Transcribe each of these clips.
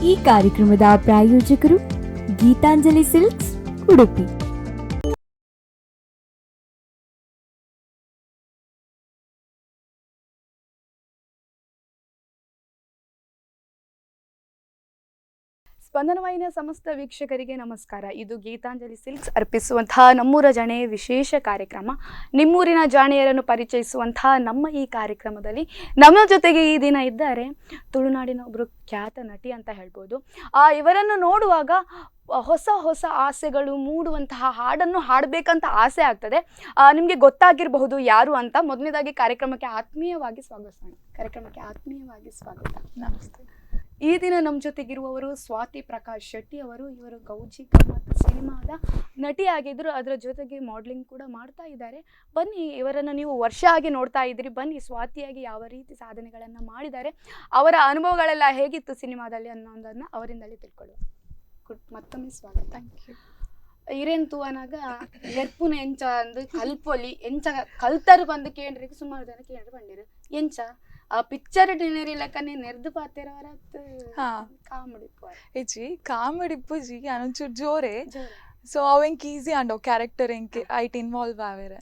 ಈ ಕಾರ್ಯಕ್ರಮದ ಪ್ರಾಯೋಜಕರು ಗೀತಾಂಜಲಿ ಸಿಲ್ಕ್ಸ್, ಉಡುಪಿ. ಸ್ಪಂದನವಾಹಿನಿಯ ಸಮಸ್ತ ವೀಕ್ಷಕರಿಗೆ ನಮಸ್ಕಾರ. ಇದು ಗೀತಾಂಜಲಿ ಸಿಲ್ಕ್ಸ್ ಅರ್ಪಿಸುವಂತಹ ನಮ್ಮೂರ ಜಾಣೆ ವಿಶೇಷ ಕಾರ್ಯಕ್ರಮ. ನಿಮ್ಮೂರಿನ ಜಾಣೆಯರನ್ನು ಪರಿಚಯಿಸುವಂತಹ ನಮ್ಮ ಈ ಕಾರ್ಯಕ್ರಮದಲ್ಲಿ ನಮ್ಮ ಜೊತೆಗೆ ಈ ದಿನ ಇದ್ದಾರೆ ತುಳುನಾಡಿನ ಒಬ್ಬರು ಖ್ಯಾತ ನಟಿ ಅಂತ ಹೇಳ್ಬೋದು. ಇವರನ್ನು ನೋಡುವಾಗ ಹೊಸ ಹೊಸ ಆಸೆಗಳು ಮೂಡುವಂತಹ ಹಾಡನ್ನು ಹಾಡಬೇಕಂತ ಆಸೆ ಆಗ್ತದೆ. ನಿಮಗೆ ಗೊತ್ತಾಗಿರಬಹುದು ಯಾರು ಅಂತ. ಮೊದಲನೇದಾಗಿ ಕಾರ್ಯಕ್ರಮಕ್ಕೆ ಆತ್ಮೀಯವಾಗಿ ಸ್ವಾಗತಿಸೋಣ. ಕಾರ್ಯಕ್ರಮಕ್ಕೆ ಆತ್ಮೀಯವಾಗಿ ಸ್ವಾಗತ. ನಮಸ್ತೆ. ಈ ದಿನ ನಮ್ಮ ಜೊತೆಗಿರುವವರು ಸ್ವಾತಿ ಪ್ರಕಾಶ್ ಶೆಟ್ಟಿ ಅವರು. ಇವರು ಗೌಜಿ ಗಮ್ಮತ್ ಸಿನಿಮಾದ ನಟಿಯಾಗಿದ್ದರು. ಅದರ ಜೊತೆಗೆ ಮಾಡ್ಲಿಂಗ್ ಕೂಡ ಮಾಡ್ತಾ ಇದ್ದಾರೆ. ಬನ್ನಿ, ಇವರನ್ನು ನೀವು ವರ್ಷ ಆಗಿ ನೋಡ್ತಾ ಇದ್ದೀರಿ. ಬನ್ನಿ, ಸ್ವಾತಿಯಾಗಿ ಯಾವ ರೀತಿ ಸಾಧನೆಗಳನ್ನು ಮಾಡಿದ್ದಾರೆ, ಅವರ ಅನುಭವಗಳೆಲ್ಲ ಹೇಗಿತ್ತು ಸಿನಿಮಾದಲ್ಲಿ ಅನ್ನೋದನ್ನು ಅವರಿಂದಲೇ ತಿಳ್ಕೊಳ್ಳುವ. ಗುಡ್, ಮತ್ತೊಮ್ಮೆ ಸ್ವಾಗತ. Thank you. ಇರೇನ್ ತೂವನಾಗ ನೆರ್ಪುನ ಎಂಚ ಅಂದ್ ಕಲ್ಪೊಲಿ, ಎಂಚ ಕಲ್ತರು ಬಂದು ಕೇಂದ್ರಿಗೆ ಸುಮಾರು ಜನ ಕೇಂದ್ರ ಬಂದಿರು. ಎಂಚ ಆ ಪಿಕ್ಚರ್ ಡಿನರಿ ಲೆಕ್ಕನೆ ನೆರ್ದು ಪಾತೆರವರ? ಕಾಮಿಡಿ. ಇಜ್ಜಿ, ಕಾಮಿಡಿ ಇಪ್ಪುಜಿ, ಒಂಚೂರು ಜೋರೆ. ಸೊ ಅವು ಎಂಕ್ ಈಸಿ ಆಂಡ್ ಕ್ಯಾರೆಕ್ಟರ್ ಎಂಕ್ ಐಟ್ ಇನ್ವಾಲ್ವ್ ಆವೆರೆ.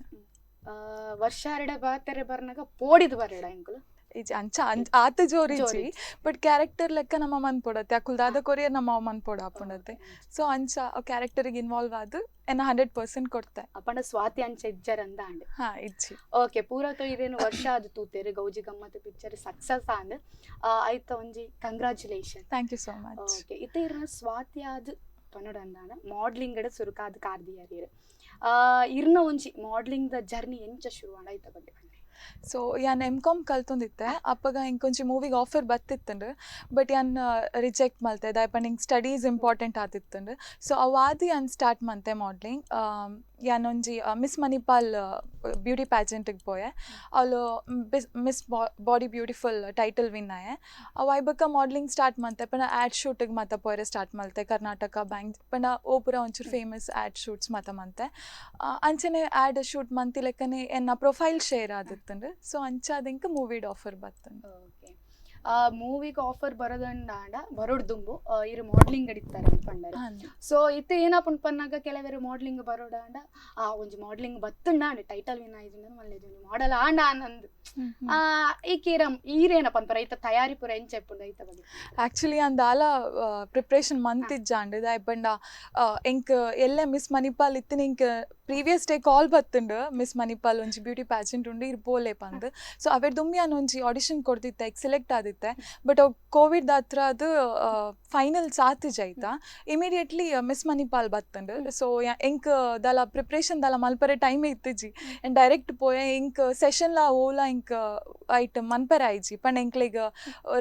ವರ್ಷ ಎರಡ ಬಾತೆರೆ ಬರ್ನಾಗ ಪೋಡಿದ್ ಬರಡ ಎಂಕುಲು. ಇಜ್ಜಿ, ಅಂಚ ಆತ ಜೋರು ಇಜ್ಜಿ. ಬಟ್ ಕ್ಯಾರೆಕ್ಟರ್ ಲೆಕ್ಕ ನಮ್ಮ ಮನ್ಪೊಡತ್ತೆ, ಅಕುಲ್ ದಾದ ಕೊರಿಯರ್ ನಮ್ಮ ಮನ್ಪೊಡ ಆಪುಂಡತ್ತೆ. ಸೊ ಅಂಚ ಕ್ಯಾರೆಕ್ಟರ್ಗೆ ಇನ್ವಾಲ್ವ್ ಆದ್ ಎನ್ನ 100% ಕೊಡ್ತೆ. ಅಪ್ಪಂಡ ಸ್ವಾತಿ ಅಂಚ ಇಜ್ಜರ್ ಅಂದ ಅಂಡ್? ಹಾ, ಇಜ್ಜಿ. ಓಕೆ, ಪೂರ ಇದೇನು ವರ್ಷ ಅದು ತೂತೇರು ಗೌಜಿ ಗಮ್ಮತ್ ಪಿಕ್ಚರ್ ಸಕ್ಸಸ್ ಆಂಡ್. ಆಯ್ತ, ಒಂಜಿ congratulation. Thank you so much. Okay, ಇತ್ತೆ ಇರ್ನ ಸ್ವಾತಿ ಆದ್ ಪನೊಡು ಅಂದಾನ ಮಾಡ್ಲಿಂಗ್ ಸುರುಕಾದ್ ಕಾರ್ದಿಯರ್. ಇರ್ನ ಒಂಜಿ ಮಾಡ್ಲಿಂಗ್ ದ ಜರ್ನಿ ಎಂಚ ಶುರು ಆಂಡ, ಐತ ಬಗ್ಗೆ ಪನ್ನೆ. ಸೊ ಯಾನ್ ಎಮ್ ಕಾಮ್ ಕಲ್ತೊಂದಿತ್ತೆ. ಅಪ್ಪಗ ಇಂಕೊಂಚಿ ಮೂವಿಗೆ ಆಫರ್ ಬತ್ತಿತ್ತಂಡು, ಬಟ್ ಯಾನ್ ರಿಜೆಕ್ಟ್ ಮಲ್ತೆ. ದಾಯೆ ಇಂಕ್ ಸ್ಟಡೀಸ್ ಇಂಪಾರ್ಟೆಂಟ್ ಆತಿತ್ತಂಡು. ಸೊ ಅವಾದಿ ಯಾನ್ ಸ್ಟಾರ್ಟ್ ಮಂತೆ ಮಾಡ್ಲಿಂಗ್. ಯಾನ್ ಒಂಜಿ ಮಿಸ್ ಮಣಿಪಾಲ್ ಬ್ಯೂಟಿ ಪ್ಯಾಜೆಂಟಿಗೆ ಪೋಯೆ. ಅವಳು miss body beautiful title win ಆಯೆ. ಅವು ಆಯ್ ಬೊಕ್ಕ ಮಾಡ್ಲಿಂಗ್ ಸ್ಟಾರ್ಟ್ ಮಂತೆ. ಪಂಡ ಆ್ಯಡ್ ಶೂಟಿಗೆ ಮಾತ ಪೋಯರೆ ಸ್ಟಾರ್ಟ್ ಮಲ್ತೆ. ಕರ್ನಾಟಕ ಬ್ಯಾಂಕ್ ಪಂಡ ಓ ಪೂರ ಒಂಚೂರು famous add shoots ಮಾತ ಮಂತೆ. ಅಂಚನೆ ಆ್ಯಡ್ ಶೂಟ್ ಮಂತಿ ಲೆಕ್ಕನೆ ಎನ್ನ ಪ್ರೊಫೈಲ್ ಶೇರ್ ಆದಿತ್ತಂಡು. ಸೊ ಅಂಚಾದ ಇಂಕ್ ಮೂವಿಡ್ ಆಫರ್ ಬತ್ತಂಡು. ಓಕೆ, ಮೂವಿಗೆ ಆಫರ್ ಬರೋದಂಡಾಂಡ ಬರೋಡ್ ದುಂಬು ಇರು ಮಾಡ್ಲಿಂಗ್ ಅಡಿತಾರೆ ಅಂತ ಪಂಡಾರೆ. ಸೊ ಇತ್ತೆ ಏನಪ್ಪ ಪನ್ನಾಗ, ಕೆಲವರು ಮಾಡ್ಲಿಂಗ್ ಬರೋಡಾಂಡ ಆ ಒಂಜಿ ಮಾಡ್ಲಿಂಗ್ ಬತ್ತುಂಡ ಟೈಟಲ್ ವಿನ್ ಆಯ್ತು ಮಲ್ಲೆ ಒಂಜಿ ಮಾಡಲ್ ಆಂಡ ಆನಂದ್ ಈ ಕೀರಂ ಈರೇನಪ್ಪ ಅನ್ಪರ, ಐತ ತಯಾರಿ ಪೂರ ಎಂಚ ಇಪ್ಪುಂಡು, ಐತ ಬಗ್ಗೆ. ಆ್ಯಕ್ಚುಲಿ ಅಂದಾಲ ಪ್ರಿಪ್ರೇಷನ್ ಮಂತಿಜ್ಜಾಂಡ್. ದಾಯೆ ಪಂಡ ಎಂಕ್ ಎಲ್ಲೆ ಮಿಸ್ ಮಣಿಪಾಲ್ ಇತ್ತಿನ ಎಂಕ್ ಪ್ರೀವಿಯಸ್ ಡೇ ಕಾಲ್ ಬತ್ತುಂಡು, ಮಿಸ್ ಮಣಿಪಾಲ್ ಒಂಜಿ ಬ್ಯೂಟಿ ಪ್ಯಾಜೆಂಟ್ ಉಂಡು, ಇರ್ ಪೋಲೆ ಪಂದ್. ಸೊ ಅವೆರ್ ದುಂಬಿ ಯಾನ್ ಒಂಜಿ ಆಡಿಷನ್ ಕೊರ್ದಿತ್ತೆ, ಸೆಲೆಕ್ಟ್ ಆದಿತ್ತೆ. ಬಟ್ ಅವು ಕೋವಿಡ್ ಹತ್ರ ಅದು ಫೈನಲ್ಸ್ ಆತಿಜ ಆಯ್ತಾ. ಇಮಿಡಿಯೇಟ್ಲಿ ಮಿಸ್ ಮಣಿಪಾಲ್ ಬತ್ತುಂಡು. ಸೊ ಎಂಕ್ ದಾಲ ಪ್ರಿಪ್ರೇಷನ್ ದಾಲ ಮಲ್ಪರೆ ಟೈಮ್ ಇತ್ತಿಜಿ. ಆ್ಯಂಡ್ ಡೈರೆಕ್ಟ್ ಪೋಯೆ. ಎಂಕ್ ಸೆಷನ್ಲ ಓಲ ಎಂಕ್ ಐಟ್ ಮನ್ಪರೆ ಆಯ್ಜಿ. ಪಂಡ ಎಂಕ್ಲೆಗ್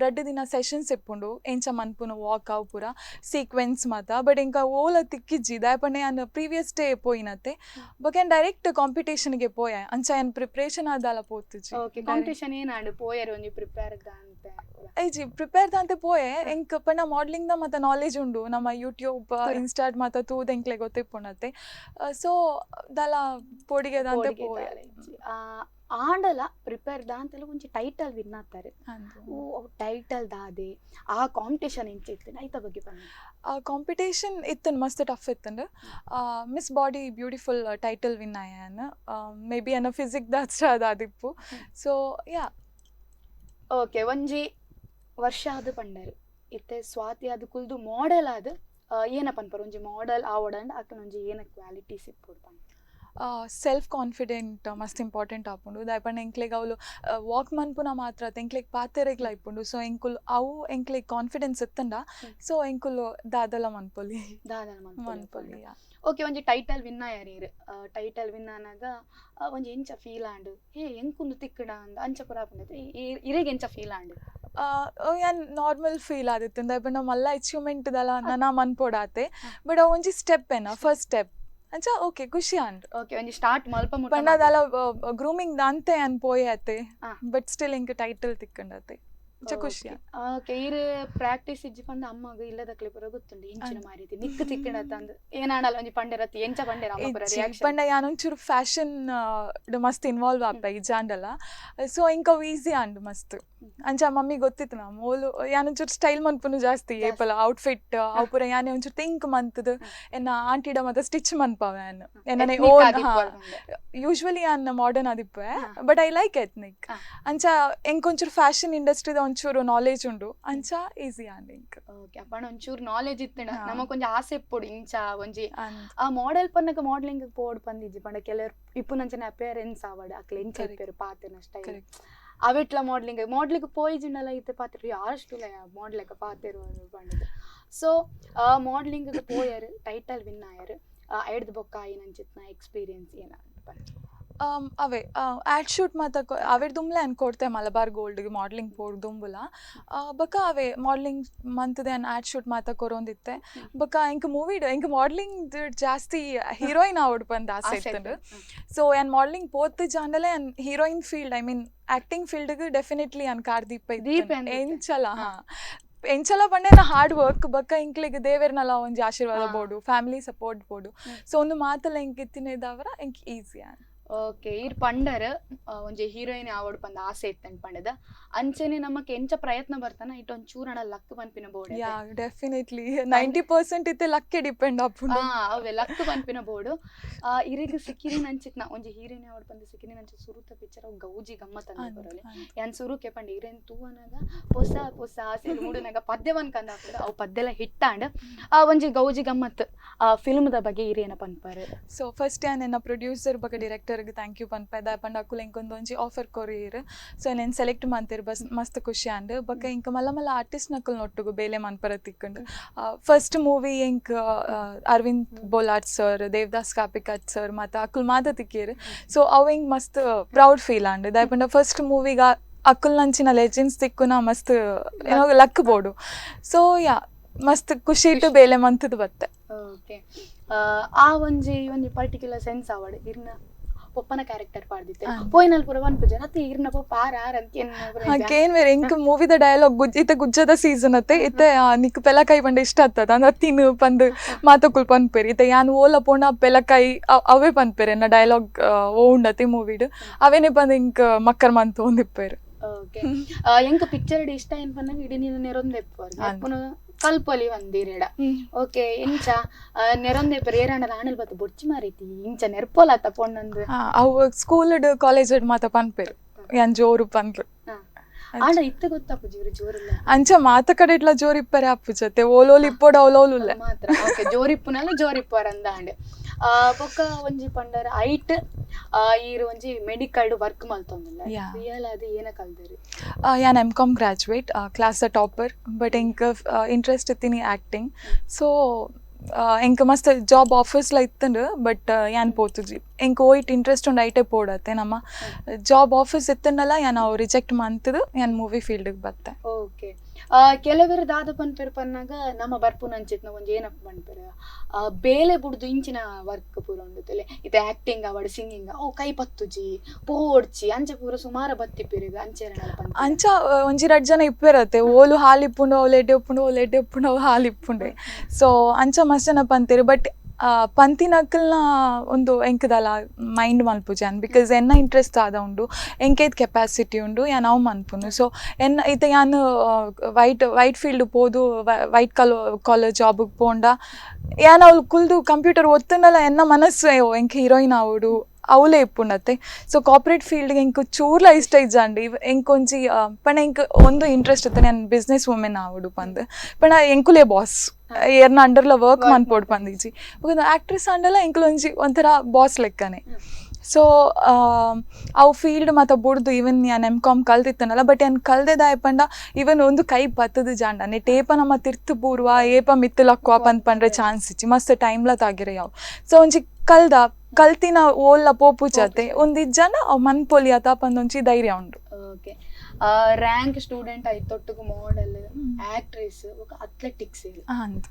ರಡ್ಡ್ ದಿನ ಸೆಷನ್ಸ್ ಇಪ್ಪುಂಡು, ಎಂಚ ಮನ್ಪುನು ವಾಕ್ ಅವು ಪೂರ ಸೀಕ್ವೆನ್ಸ್ ಮಾತ. ಬಟ್ ಎಂಕ ಓಲ ತಿಕ್ಕಿಜ್ಜಿ. ದಾಯೆ ಪಂಡ ಯಾನ್ ಪ್ರೀವಿಯಸ್ ಡೇ ಪೋಯಿನತ್ತೆ. ಬೊಕ ಯಾನ್ ಡೈರೆಕ್ಟ್ ಕಾಂಪಿಟೇಷನ್ಗೆ ಪೋಯೆ. ಅಂಚ ಯಾನ್ ಪ್ರಿಪ್ರೇಷನ್ ಆದಾಲ ಪೋತುಜಿ. ಓಕೆ, ಕಾಂಪಿಟೇಷನ್ ಏನಾಂಡ್ ಪೋಯರ್ ಒಂಜಿ ಪ್ರಿಪೇರ್ ದಾಂತೆ? ಐಜಿ, ಪ್ರಿಪೇರ್ ದಾಂತೆ ಪೋಯೆ. ಎಂಕ್ ಪಂಡ ಮಾಡ್ಲಿಂಗ್ ದ ಮಾತ ನಾಲೆಜ್ ಉಂಡು. ನಮ್ಮ ಯೂಟ್ಯೂಬ್, ಇನ್ಸ್ಟಾಡ್ ಮಾತ ತೂದ್ ಎಂಕ್ಲೆ ಗೊತ್ತಿಪ್ಪುಂಡತ್ತೆ. ಸೊ ದಾಲ ಪೋಡಿಗೆ ದಾಂತೆ ಪೋಯೆ. ಆಂಡಲ ಪ್ರಿಪೇರ್ ದಾಂತೆಲ ಒಂಜಿ ಟೈಟಲ್ ವಿನ್ ಆತಾರೆ. ಓ ಟೈಟಲ್ ದಾದೆ, ಆ ಕಾಂಪಿಟೇಷನ್ ಎಂಚ ಇತ್ತು, ಐತ ಬಗ್ಗೆ ಪನ್ನೆ. ಆ ಕಾಂಪಿಟೇಷನ್ ಇತ್ತಂಡು, ಮಸ್ತ್ ಟಫ್ ಇತ್ತಂಡು. Miss body beautiful title win ಆಯೆ. ಮೇ ಬಿ ಅನ್ನ ಫಿಸಿಕ್ ದಾತ್ರ ಅದಾದಿಪ್ಪು. So yeah. Okay, ಒಂಜಿ ವರ್ಷ ಅದು ಪಂಡರು. ಇತ್ತೆ ಸ್ವಾತಿ ಅದು ಕುಲ್ದು ಮಾಡೆಲ್ ಆದ್ ಏನ ಪನ್ಪರ್? ಒಂಜಿ ಮಾಡೆಲ್ ಆವೊಡಂಡ ಅಕ್ಕನ ಒಂಜಿ ಏನ ಕ್ವಾಲಿಟೀಸ್ ಇಪ್ಪೊಡು ಪಂಡ? ಸೆಲ್ಫ್ ಕಾನ್ಫಿಡೆಂಟ್ ಮಸ್ತ್ ಇಂಪಾರ್ಟೆಂಟ್ ಆಪುಂಡು. ದಾಯೆ ಪಂಡ ಎಂಕ್ಲೆಗ್ ಅವ್ಲು ವಾಕ್ ಮನ್ಪುನ ಮಾತ್ರ ಅತ್ತ್, ಎಂಕ್ಲೆಗ್ ಪಾತೆರೆಗ್ಲ ಇಪ್ಪುಂಡು. ಸೊ ಎಂಕುಲು ಅವು ಎಂಕ್ಲೆಗ್ ಕಾನ್ಫಿಡೆನ್ಸ್ ಇತ್ತಂಡ ಸೊ ಎಂಕುಲು ದಾದಲ ಮನ್ಪೊಲಿ. ದಾದಲ ಮನ್ಪೊಲಿ, ಯಾ. ಓಕೆ, ಒಂಜಿ ಟೈಟಲ್ ವಿನ್ ಆಯರ್ ಇರ್. ಟೈಟಲ್ ವಿನ್ ಆನಾಗ ಒಂಜಿ ಎಂಚ ಫೀಲ್ ಆಂಡ್? ಹೇ, ಎಂಕುಂದು ತಿಕ್ಕಡ ಅಂದ್ ಅಂಚ ಪೂರ ಆಪುಂಡು. ಇರೆಗ್ ಎಂಚ ಫೀಲ್ ಆಂಡ್? ಯಾನ್ ನಾರ್ಮಲ್ ಫೀಲ್ ಆದಿತ್ತು. ದಾಯೆ ಪಂಡ ಮಲ್ಲ ಅಚೀವ್ಮೆಂಟ್ ದಾಲ ನನ ಮನ್ಪೊಡಾತೆ. ಬಟ್ ಅವು ಒಂಜಿ ಸ್ಟೆಪ್ ಏನ, ಫಸ್ಟ್ ಸ್ಟೆಪ್. ಅಂಚ ಓಕೆ, ಖುಷಿ ಆಂಡ್. ಓಕೆ, ಒಂಜಿ ಸ್ಟಾರ್ಟ್ ಮಲ್ಪ ಮುಟ್ಟ. ಪಂಡ ದಾಲ ಗ್ರೂಮಿಂಗ್ ದಾಂತೆ ಯಾನ್ ಪೋಯೆ ಅತ್ತೆ. ಬಟ್ ಸ್ಟಿಲ್ ಎಂಕ್ ಟೈಟಲ್ ತಿಕ್ಕಂಡತೆ. ಅಂಚ ಖುಷಿ. ಓಕೆ, ಈರ್ ಪ್ರಾಕ್ಟೀಸ್ ಇಜ್ಜಿ ಪಂದ ಅಮ್ಮಗ ಇಲ್ಲದಕ್ಲೆ ಪೂರ ಗೊತ್ತುಂಡು ಇಂಚಿನ ಮಾರಿತಿ ನಿಕ್ಕ್ ತಿಕ್ಕಣತ ಅಂದ್ ಏನಾಂಡಲ ಒಂಜಿ ಪಂಡೆರತ್ತಿ ಎಂಚ ಪಂಡೆರ ಅಮ್ಮ ಪೂರ ಇಜ್ಜಿ ರಿಯಾಕ್ಷನ್? ಪಂಡ ಯಾನ್ ಒಂಚೂರು ಫ್ಯಾಷನ್ ಮಸ್ತ್ ಇನ್ವಾಲ್ವ್ ಆಪೆ ಇಜ್ಜಾಂಡಲ, ಸೊ ಇಂಕ ಅವು ಈಸಿ ಆಂಡ್ ಮಸ್ತ್. ಅಂಚ ಮಮ್ಮಿ ಗೊತ್ತಿತ್ತು ನಾ ಮೋಲು ಯಾನ್ ಒಂಚೂರು ಸ್ಟೈಲ್ ಮನ್ಪುನು ಜಾಸ್ತಿ, ಏಪಲ ಔಟ್ಫಿಟ್ ಅವು ಪೂರ ಯಾನೆ ಒಂಚೂರು ಥಿಂಕ್ ಮಂತುದು ಎನ್ನ ಆಂಟಿಡ ಮಾತ ಸ್ಟಿಚ್ ಮನ್ಪಾವೆ ಯಾನ್ ಎನ್ನನೆ Ethnic own. ಆದಿಪ್ಪೊಡು ಪಂದ್. ಯೂಶ್ವಲಿ ಯಾನ್ modern ಆದಿಪ್ಪೆ, but I like ethnic. ಅಂಚ ಎಂಕ್ ಒಂಚೂರು ಫ್ಯಾಷನ್ ಇಂಡಸ್ಟ್ರಿದ ಒಂಚೂರು ನಾಲೆಜ್ ಉಂಡು, ಅಂಚ ಈಸಿ ಆಂಡ್ ಎಂಕ್. ಓಕೆ, ಅಪ್ಪಣ ಒಂಚೂರು ನಾಲೆಜ್ ಇತ್ತಂಡ ನಮಕ್ ಒಂಜಿ ಆಸೆ ಇಪ್ಪೊಡು ಇಂಚ ಒಂಜಿ ಆ ಮಾಡೆಲ್ ಪನ್ನಗ ಮಾಡೆಲಿಂಗ್ ಪೋಡ್ ಪಂದಿಜ್ಜಿ ಪಂಡ ಕೆಲವರು ಇಪ್ಪುನಂಚನೆ ಅಪಿಯರೆನ್ಸ್ ಆವಡ್ ಅಕ್ಲೆ ಎಂಚ ಇಪ್ಪೆರು ಪಾತೆರ್ನ ಸ್ಟೈಲ್ ಅವೆಟ್ಲ ಮಾಡೆಲಿಂಗ್ ಮಾಡೆಲಿಂಗ್ ಪೋಯಿಜಿಂಡಲ ಇತ್ತೆ ಪಾತೆರು ಯಾರಷ್ಟು ಮಾಡೆಲ್ ಪಾತೆರು ಪಂಡದು. ಸೊ ಮಾಡೆಲಿಂಗ್ ಪೋಯರ್ ಟೈಟಲ್ ವಿನ್ ಆಯರ್ ಐಡ್ದು ಬೊಕ್ಕ ಆಯಿನಂಚಿತ್ನ ಎಕ್ಸ್ಪೀರಿಯನ್ಸ್ ಏನ ಪಂಡ? ಅವೇ ಆ್ಯಡ್ ಶೂಟ್ ಮಾತ ಅವೆಡ್ ದುಂಬ್ಲೆ ಅನ್ಕೊಡ್ತೆ ಮಲಬಾರ್ ಗೋಲ್ಡ್ಗೆ ಮಾಡಲಿಂಗ್ ಪೋಡ್ ದುಂಬುಲ ಬೊಕ್ಕ ಅವೇ ಮಾಡಲಿಂಗ್ ಮಂತದೆ ಅನ್ ಆ್ಯಡ್ ಶೂಟ್ ಮಾತ ಕೊರೊಂದಿತ್ತೆ. ಬೊಕ್ಕ ಎಂಕ್ ಮೂವಿಡ್ ಎಂಕ್ ಮಾಡಲಿಂಗ್ ಜಾಸ್ತಿ ಹೀರೋಯಿನ್ ಆವಡ್ ಪಂದ್ ಆಸೆ ಆಸೆ ಇತ್ತುಂಡು. ಇತ್ತು. ಸೊ ಯಾನ್ ಮಾಡಲಿಂಗ್ ಪೋತು ಜಾಂಡಲೆ ಯಾನ್ heroine field, I mean acting ಫೀಲ್ಡ್ಗೆ definitely ಯಾನ್ ಕಾರ್ ದೀಪ ದೀಪೆ ಅಂದಿತ್ತೆ. ಎಂಚಲ ಎಂಚಲ ಪಂಡ ಹಾರ್ಡ್ ವರ್ಕ್ ಬೊಕ್ಕ ಎಂಕ್ಲೆಗ್ ದೇವೆರ್ನಲ ಒಂಜಿ ಆಶೀರ್ವಾದ ಬೋಡು, ಫ್ಯಾಮಿಲಿ ಸಪೋರ್ಟ್ ಬೋಡು. ಸೊ ಒಂದು ಮಾತಲ ಎಂಕ್ ಇತ್ತಿನೇದಾವರ ಎಂಕ್ ಈಸಿ ಆಂಡ್. ಓಕೆ, ಈರ್ ಪಂಡರ್ ಒಂಜಿ ಹೀರೋಯಿನ್ ಆವಡ್ ಪಂದ ಆಸೆ ಇತ್ತಂಡ್ ಪಂಡದ ಅಂಚನೆ ನಮಕ್ ಎಂಚ ಪ್ರಯತ್ನ ಬರ್ತಾನ it ಒಂದ್ ಚೂರಣ ಲಕ್ ಪನ್ಪಿನ ಬೋರ್ಡ್. ಯಾ, ಡೆಫಿನೆಟ್ಲಿ 90% ಇತ್ತೆ ಲಕ್ಕೆ ಡಿಪೆಂಡ್ ಆಪುಂಡು. ಅವೇ ಲಕ್ ಪನ್ಪಿನ ಬೋರ್ಡ್. ಇರೆಗ್ ಸಿಕ್ಕಿರಿ ನಂಚಿತ್ನ ಒಂಜಿ ಹೀರೋಯಿನ್ ಆವಡ್ ಪಂದ ಸಿಕ್ಕಿರಿ ನಂಚ ಸುರುತ ಪಿಕ್ಚರ್ ಅವು ಗೌಜಿ ಗಮ್ಮತ್ ಅಂದ್ ಬರೋಲೆ. ಯಾನ್ ಸುರುಕೆ ಪಂಡ ಇರೆನ್ ತೂವನಾಗ ಪೊಸ ಪೊಸ ಆಸೆ ಮೂಡುನಾಗ ಪದ್ಯ ಪನ್ಕಂದ ಹಾಕುಂಡು ಅವು ಪದ್ಯಲ ಹಿಟ್ಟಾಂಡ್. ಆ ಒಂಜಿ ಗೌಜಿ ಗಮ್ಮತ್ ಆ ಫಿಲ್ಮ್ದ ಬಗ್ಗೆ ಇರೇನ ಪನ್ಪಾರೆ? ಸೊ ಫಸ್ಟ್ ಯಾನ್ ಎನ್ನ ಪ್ರೊಡ್ಯೂಸರ್ ಬೊಕ್ಕ ಡೈರೆಕ್ಟರ್ಗೆ thank you ಪನ್ಪೆ. ದಾಯೆ ಪಂಡ ಅಕುಲು ಎಂಕೊಂದು ಒಂಜಿ ಆಫರ್ ಕೊರಿಯೆರ್, ಸೊ ನೆನ್ ಸೆಲೆಕ್ಟ್ ಮಂತೆರ್, ಬಸ್ ಮಸ್ತ್ ಖುಷಿ ಆಂಡ್. ಬೊಕ್ಕ ಎಂಕ್ ಮಲ್ಲ ಮಲ್ಲ ಆರ್ಟಿಸ್ಟ್ ನಕುಲು ನೊಟ್ಟುಗು ಬೇಲೆ ಮನ್ಪರ ತಿಕ್ಕುಂಡು. ಫಸ್ಟ್ ಮೂವಿ ಎಂಕ್ ಅರವಿಂದ್ ಬೋಲಾಟ್ ಸರ್, ದೇವದಾಸ್ ಕಾಪಿಕಾಡ್ ಸರ್ ಮಾತ ಅಕುಲು ಮಾತ ತಿಕ್ಕಿಯೆರ್. ಸೊ ಅವು ಎಂಕ್ ಮಸ್ತ್ ಪ್ರೌಡ್ ಫೀಲ್ ಆಂಡ್. ದಾಯೆ ಪಂಡ ಫಸ್ಟ್ ಮೂವಿಗ ಅಕುಲ್ನಂಚಿನ ಲೆಜೆಂಡ್ಸ್ ತಿಕ್ಕುನ ಮಸ್ತ್ ಏನೋ ಲಕ್ ಬೋಡು. ಸೊ ಯಾ, ಮಸ್ತ್ ಖುಷಿ ಇಟ್ಟು ಬೇಲೆ ಮಂತದ ಬತ್ತೆ. ಓಕೆ, ಆ ಒಂಜಿ ಒಂಜಿ ಪರ್ಟಿಕ್ಯುಲರ್ ಸೆನ್ಸ್ ಆವಡ್ ಇರ್ನ ಪೊಪ್ಪನ ಕ್ಯಾರೆಕ್ಟರ್ ಪಾಡ್ದಿತ್ತೆ ಪೋಯಿನಲ್ ಪೂರ ಪನ್ಪುಜ ಅತ್ತೆ ಇರ್ನ ಪೊಪ್ಪ ಆರ್ ಆರ್ ಅಂತ ಏನ್? ಕೇನ್ ಬೇರೆ ಎಂಕ್ ಮೂವಿದ ಡೈಲಾಗ್ ಗುಜ್ ಇತ್ತೆ ಗುಜ್ಜದ ಸೀಸನ್ ಅತ್ತೆ ಇತ್ತೆ ನಿಕ್ ಪೆಲಕಾಯಿ ಪಂಡ ಇಷ್ಟ ಆಗ್ತದ ಅಂದ್ರ ತಿನ್ನು ಪಂದ್ ಮಾತಕುಲ್ ಪನ್ಪೆರ್. ಇತ್ತೆ ಯಾನ್ ಓಲ ಪೋಂಡ ಪೆಲಕಾಯಿ ಅವೇ ಪನ್ಪೆರ್. ಎನ್ನ ಡೈಲಾಗ್ ಓ ಉಂಡತಿ ಮೂವಿಡ್ ಅವೇನೆ ಪಂದ್ ಎಂಕ್ ಮಕ್ಕರ್ ಮಂತೊಂದಿಪ್ಪೆರ್. ಓಕೆ, ಎಂಕ್ ಪಿಕ್ಚರ್ ಇಷ್ಟ ಏನ್ ಪನ್ನಗ ಇಡೀ ನೀನು ನೆರೊಂದೆಪ್ಪು ನೆಪ್ಪುನು ಕಲ್ಪೊಲಿ ಒಂದಿರೆಡ. ಓಕೆ, ಎಂಚ ನೆರೊಂದೆಪ್ಪೆರ್ ಏರಾಂಡ ಆಣಲ್ ಬತ್ತ ಬೊಡ್ಚಿ ಮಾರೈತಿ ಇಂಚ ನೆರ್ಪೋಲಾತ ಪೊಣ್ಣಂದು? ಅವು ಸ್ಕೂಲ್ ಕಾಲೇಜ್ ಮಾತ ಪನ್ಪೆರ್ ಯಾನ್ ಜೋರು ಪನ್ರು. ಆಂಡ ಇತ್ತೆ ಗೊತ್ತಾಪುಜಿ ಇವ್ರು ಜೋರಿಲ್ಲ. ಅಂಚ ಮಾತ ಕಡೆ ಇಟ್ಲ ಜೋರು ಇಪ್ಪರೆ ಆಪುಜತೆ, ಓಲೋಲ್ ಇಪ್ಪೋಡು ಅವಲೋಲ್ ಮಾತ್ರ. ಓಕೆ, ಜೋರಿಪ್ಪುನಲ್ಲ ಜೋರಿಪ್ಪರ ಅಂದಾಂಡ್. ಬೊಕ್ಕ ಒಂಜಿ ಪಂಡರ ಐಟ್ ಈರ್ ಒಂಜಿ ಮೆಡಿಕಲ್ ವರ್ಕ್ ಮಲ್ತೊಂದುಲ್ಲ, ರಿಯಲ್ ಅದು ಏನ ಕಲ್ದರಿ? ಯಾನ್ M com graduate, class the topper, but ಎಂಕ್ ಇಂಟ್ರೆಸ್ಟ್ ಇತ್ತೀನಿ ಆಕ್ಟಿಂಗ್. ಸೊ ಎಂಕ್ ಮಸ್ತ್ ಜಾಬ್ ಆಫರ್ಸ್ಲ ಇತ್ತುಂಡು, ಬಟ್ ಯಾನ್ ಪೋತುಜಿ. ಎಂಕ್ ಓಯ್ಟ್ ಇಂಟ್ರೆಸ್ಟ್ ಉಂಡು ಐಟೆ ಪೋಡತ್ತೆ. ನಮ್ಮ ಜಾಬ್ ಆಫರ್ಸ್ ಇತ್ತುಂಡಲ ಯಾನ್ ಅವು ರಿಜೆಕ್ಟ್ ಮಂತದು ಯಾನ್ ಮೂವಿ ಫೀಲ್ಡ್ಗೆ ಬತ್ತೆ. ಓಕೆ, ಕೆಲವರು ದಾದ ಪನ್ಪೆರ್ ಪನ್ನಾಗ ನಮ್ಮ ಬರ್ಪುನಂಚಿತ್ನ ಒಂಜಿ ಏನಪ್ಪ ಪನ್ಪೆರ್ ಬೇಲೆ ಬುಡ್ದು ಇಂಚಿನ ವರ್ಕ್ ಪೂರ ಉಂಡು ತಲೆ ಇತ್ತೆ ಆಕ್ಟಿಂಗ್ ಅವಡ್ ಸಿಂಗಿಂಗ್ ಅವು ಕೈ ಪತ್ತುಜಿ ಪೋಡ್ಚಿ ಅಂಚ ಪೂರ ಸುಮಾರ ಬತ್ತಿಪ್ಪೆರ್ ಅಂಚೆ ಅಂಚ ಒಂಜಿ ರಡ್ಡ್ ಜನ ಇಪ್ಪೆರತ್ತೆ ಓಲು ಹಾಲು ಇಪ್ಪುಂಡು ಅವು ಎಡ್ಡೆ ಉಪ್ಪುಂಡು ಓಲು ಎಡ್ಡೆ ಉಪ್ಪುಂಡು ಅವು ಹಾಲು ಇಪ್ಪುಂಡೆ. ಸೊ ಅಂಚ ಮಸ್ತ್ ಜನ ಪಂತೆರ್, ಬಟ್ ಪಂತಿನಕಲ್ನ ಒಂದು ಎಂಕದಲ್ಲ ಮೈಂಡ್ ಮನ್ಪುಜಿ ಯಾನ್, because ಎನ್ನ ಇಂಟ್ರೆಸ್ಟ್ ದಾದ ಉಂಡು ಎಂಕೇತ್ ಕೆಪಾಸಿಟಿ ಉಂಡು ಯಾನ್ ಅವು ಮನ್ಪುನು. ಸೊ ಎನ್ನ ಇತ್ತೆ ಯಾನ್ white white field ಪೋದು ವೈಟ್ ಕಾಲರ್ ಜಾಬ್ಗೆ ಪೋಂಡ ಯಾನ್ ಅವ್ಲು ಕುಲ್ದು ಕಂಪ್ಯೂಟರ್ ಒತ್ತುಂಡಲ ಎನ್ನ ಮನಸ್ಸು ಎಂಕ್ ಹೀರೋಯಿನ್ ಆವೊಡು ಅವಲೇ ಇಪ್ಪುಂಡತ್ತೆ. ಸೊ ಕಾರ್ಪೊರೇಟ್ ಫೀಲ್ಡ್ಗೆ ಎಂಕ್ ಚೂರ್ಲ ಇಷ್ಟ ಇಜ್ಜಾಂಡ್. ಎಂಕ್ ಒಂಜಿ ಪಂಡ ಎಂಕ್ ಒಂದು ಇಂಟ್ರೆಸ್ಟ್ ಇತ್ತೆ ಯಾನ್ ಬಿಸ್ನೆಸ್ ವುಮೆನ್ ಆವೊಡು ಪಂದ್, ಪಂಡ ಎಂಕುಲೇ ಬಾಸ್ ಏರ್ನ ಅಂಡರ್ಲ ವರ್ಕ್ ಮನ್ಪೊಡು ಪಂದಿಜ್ಜಿ. ಬೊಕ್ಕ ಆಕ್ಟ್ರೆಸ್ ಆಂಡಲ ಎಂಕುಲು ಒಂಜಿ ಒಂಥರ ಬಾಸ್ ಲೆಕ್ಕನೆ. ಸೊ ಅವು ಫೀಲ್ಡ್ ಮಾತ ಬುಡ್ದು ಈವನ್ ಯಾನ್ ಎಮ್ ಕಾಮ್ ಕಲ್ತಿತ್ತನಲ್ಲ, ಬಟ್ ಯಾನ್ ಕಲ್ದೆದಾಯ ಪಂಡ ಈವನ್ ಒಂದು ಕೈ ಬತ್ತದ ಜಾಂಡ ನೆಟ್ ಏಪ ನಮ್ಮ ತಿರ್ತು ಬೂರ್ವ ಏಪ ಮಿತ್ತು ಲಕ್ವ ಪಂದ್ ಪಂಡ್ರೆ ಚಾನ್ಸ್ ಇಚ್ಚಿ ಮಸ್ತ್ ಟೈಮ್ಲ ತಾಗಿರ ಯಾವು. ಸೊ ಒಂಜಿ ಕಲ್ದ ಕಲ್ತಿನ ಓಲ್ಲ ಪೋಪು ಜತೆ ಒಂದಿಜ್ಜಾಂಡ ಅವು ಮನ್ಪೊಲಿ ಅತ ಪಂದೊಂಜಿ ಧೈರ್ಯ ಉಂಡು. Okay, Rank student ಐತೊಟ್ಟಿಗೆ model, actress, ఒక athletics. ಅಂದ್.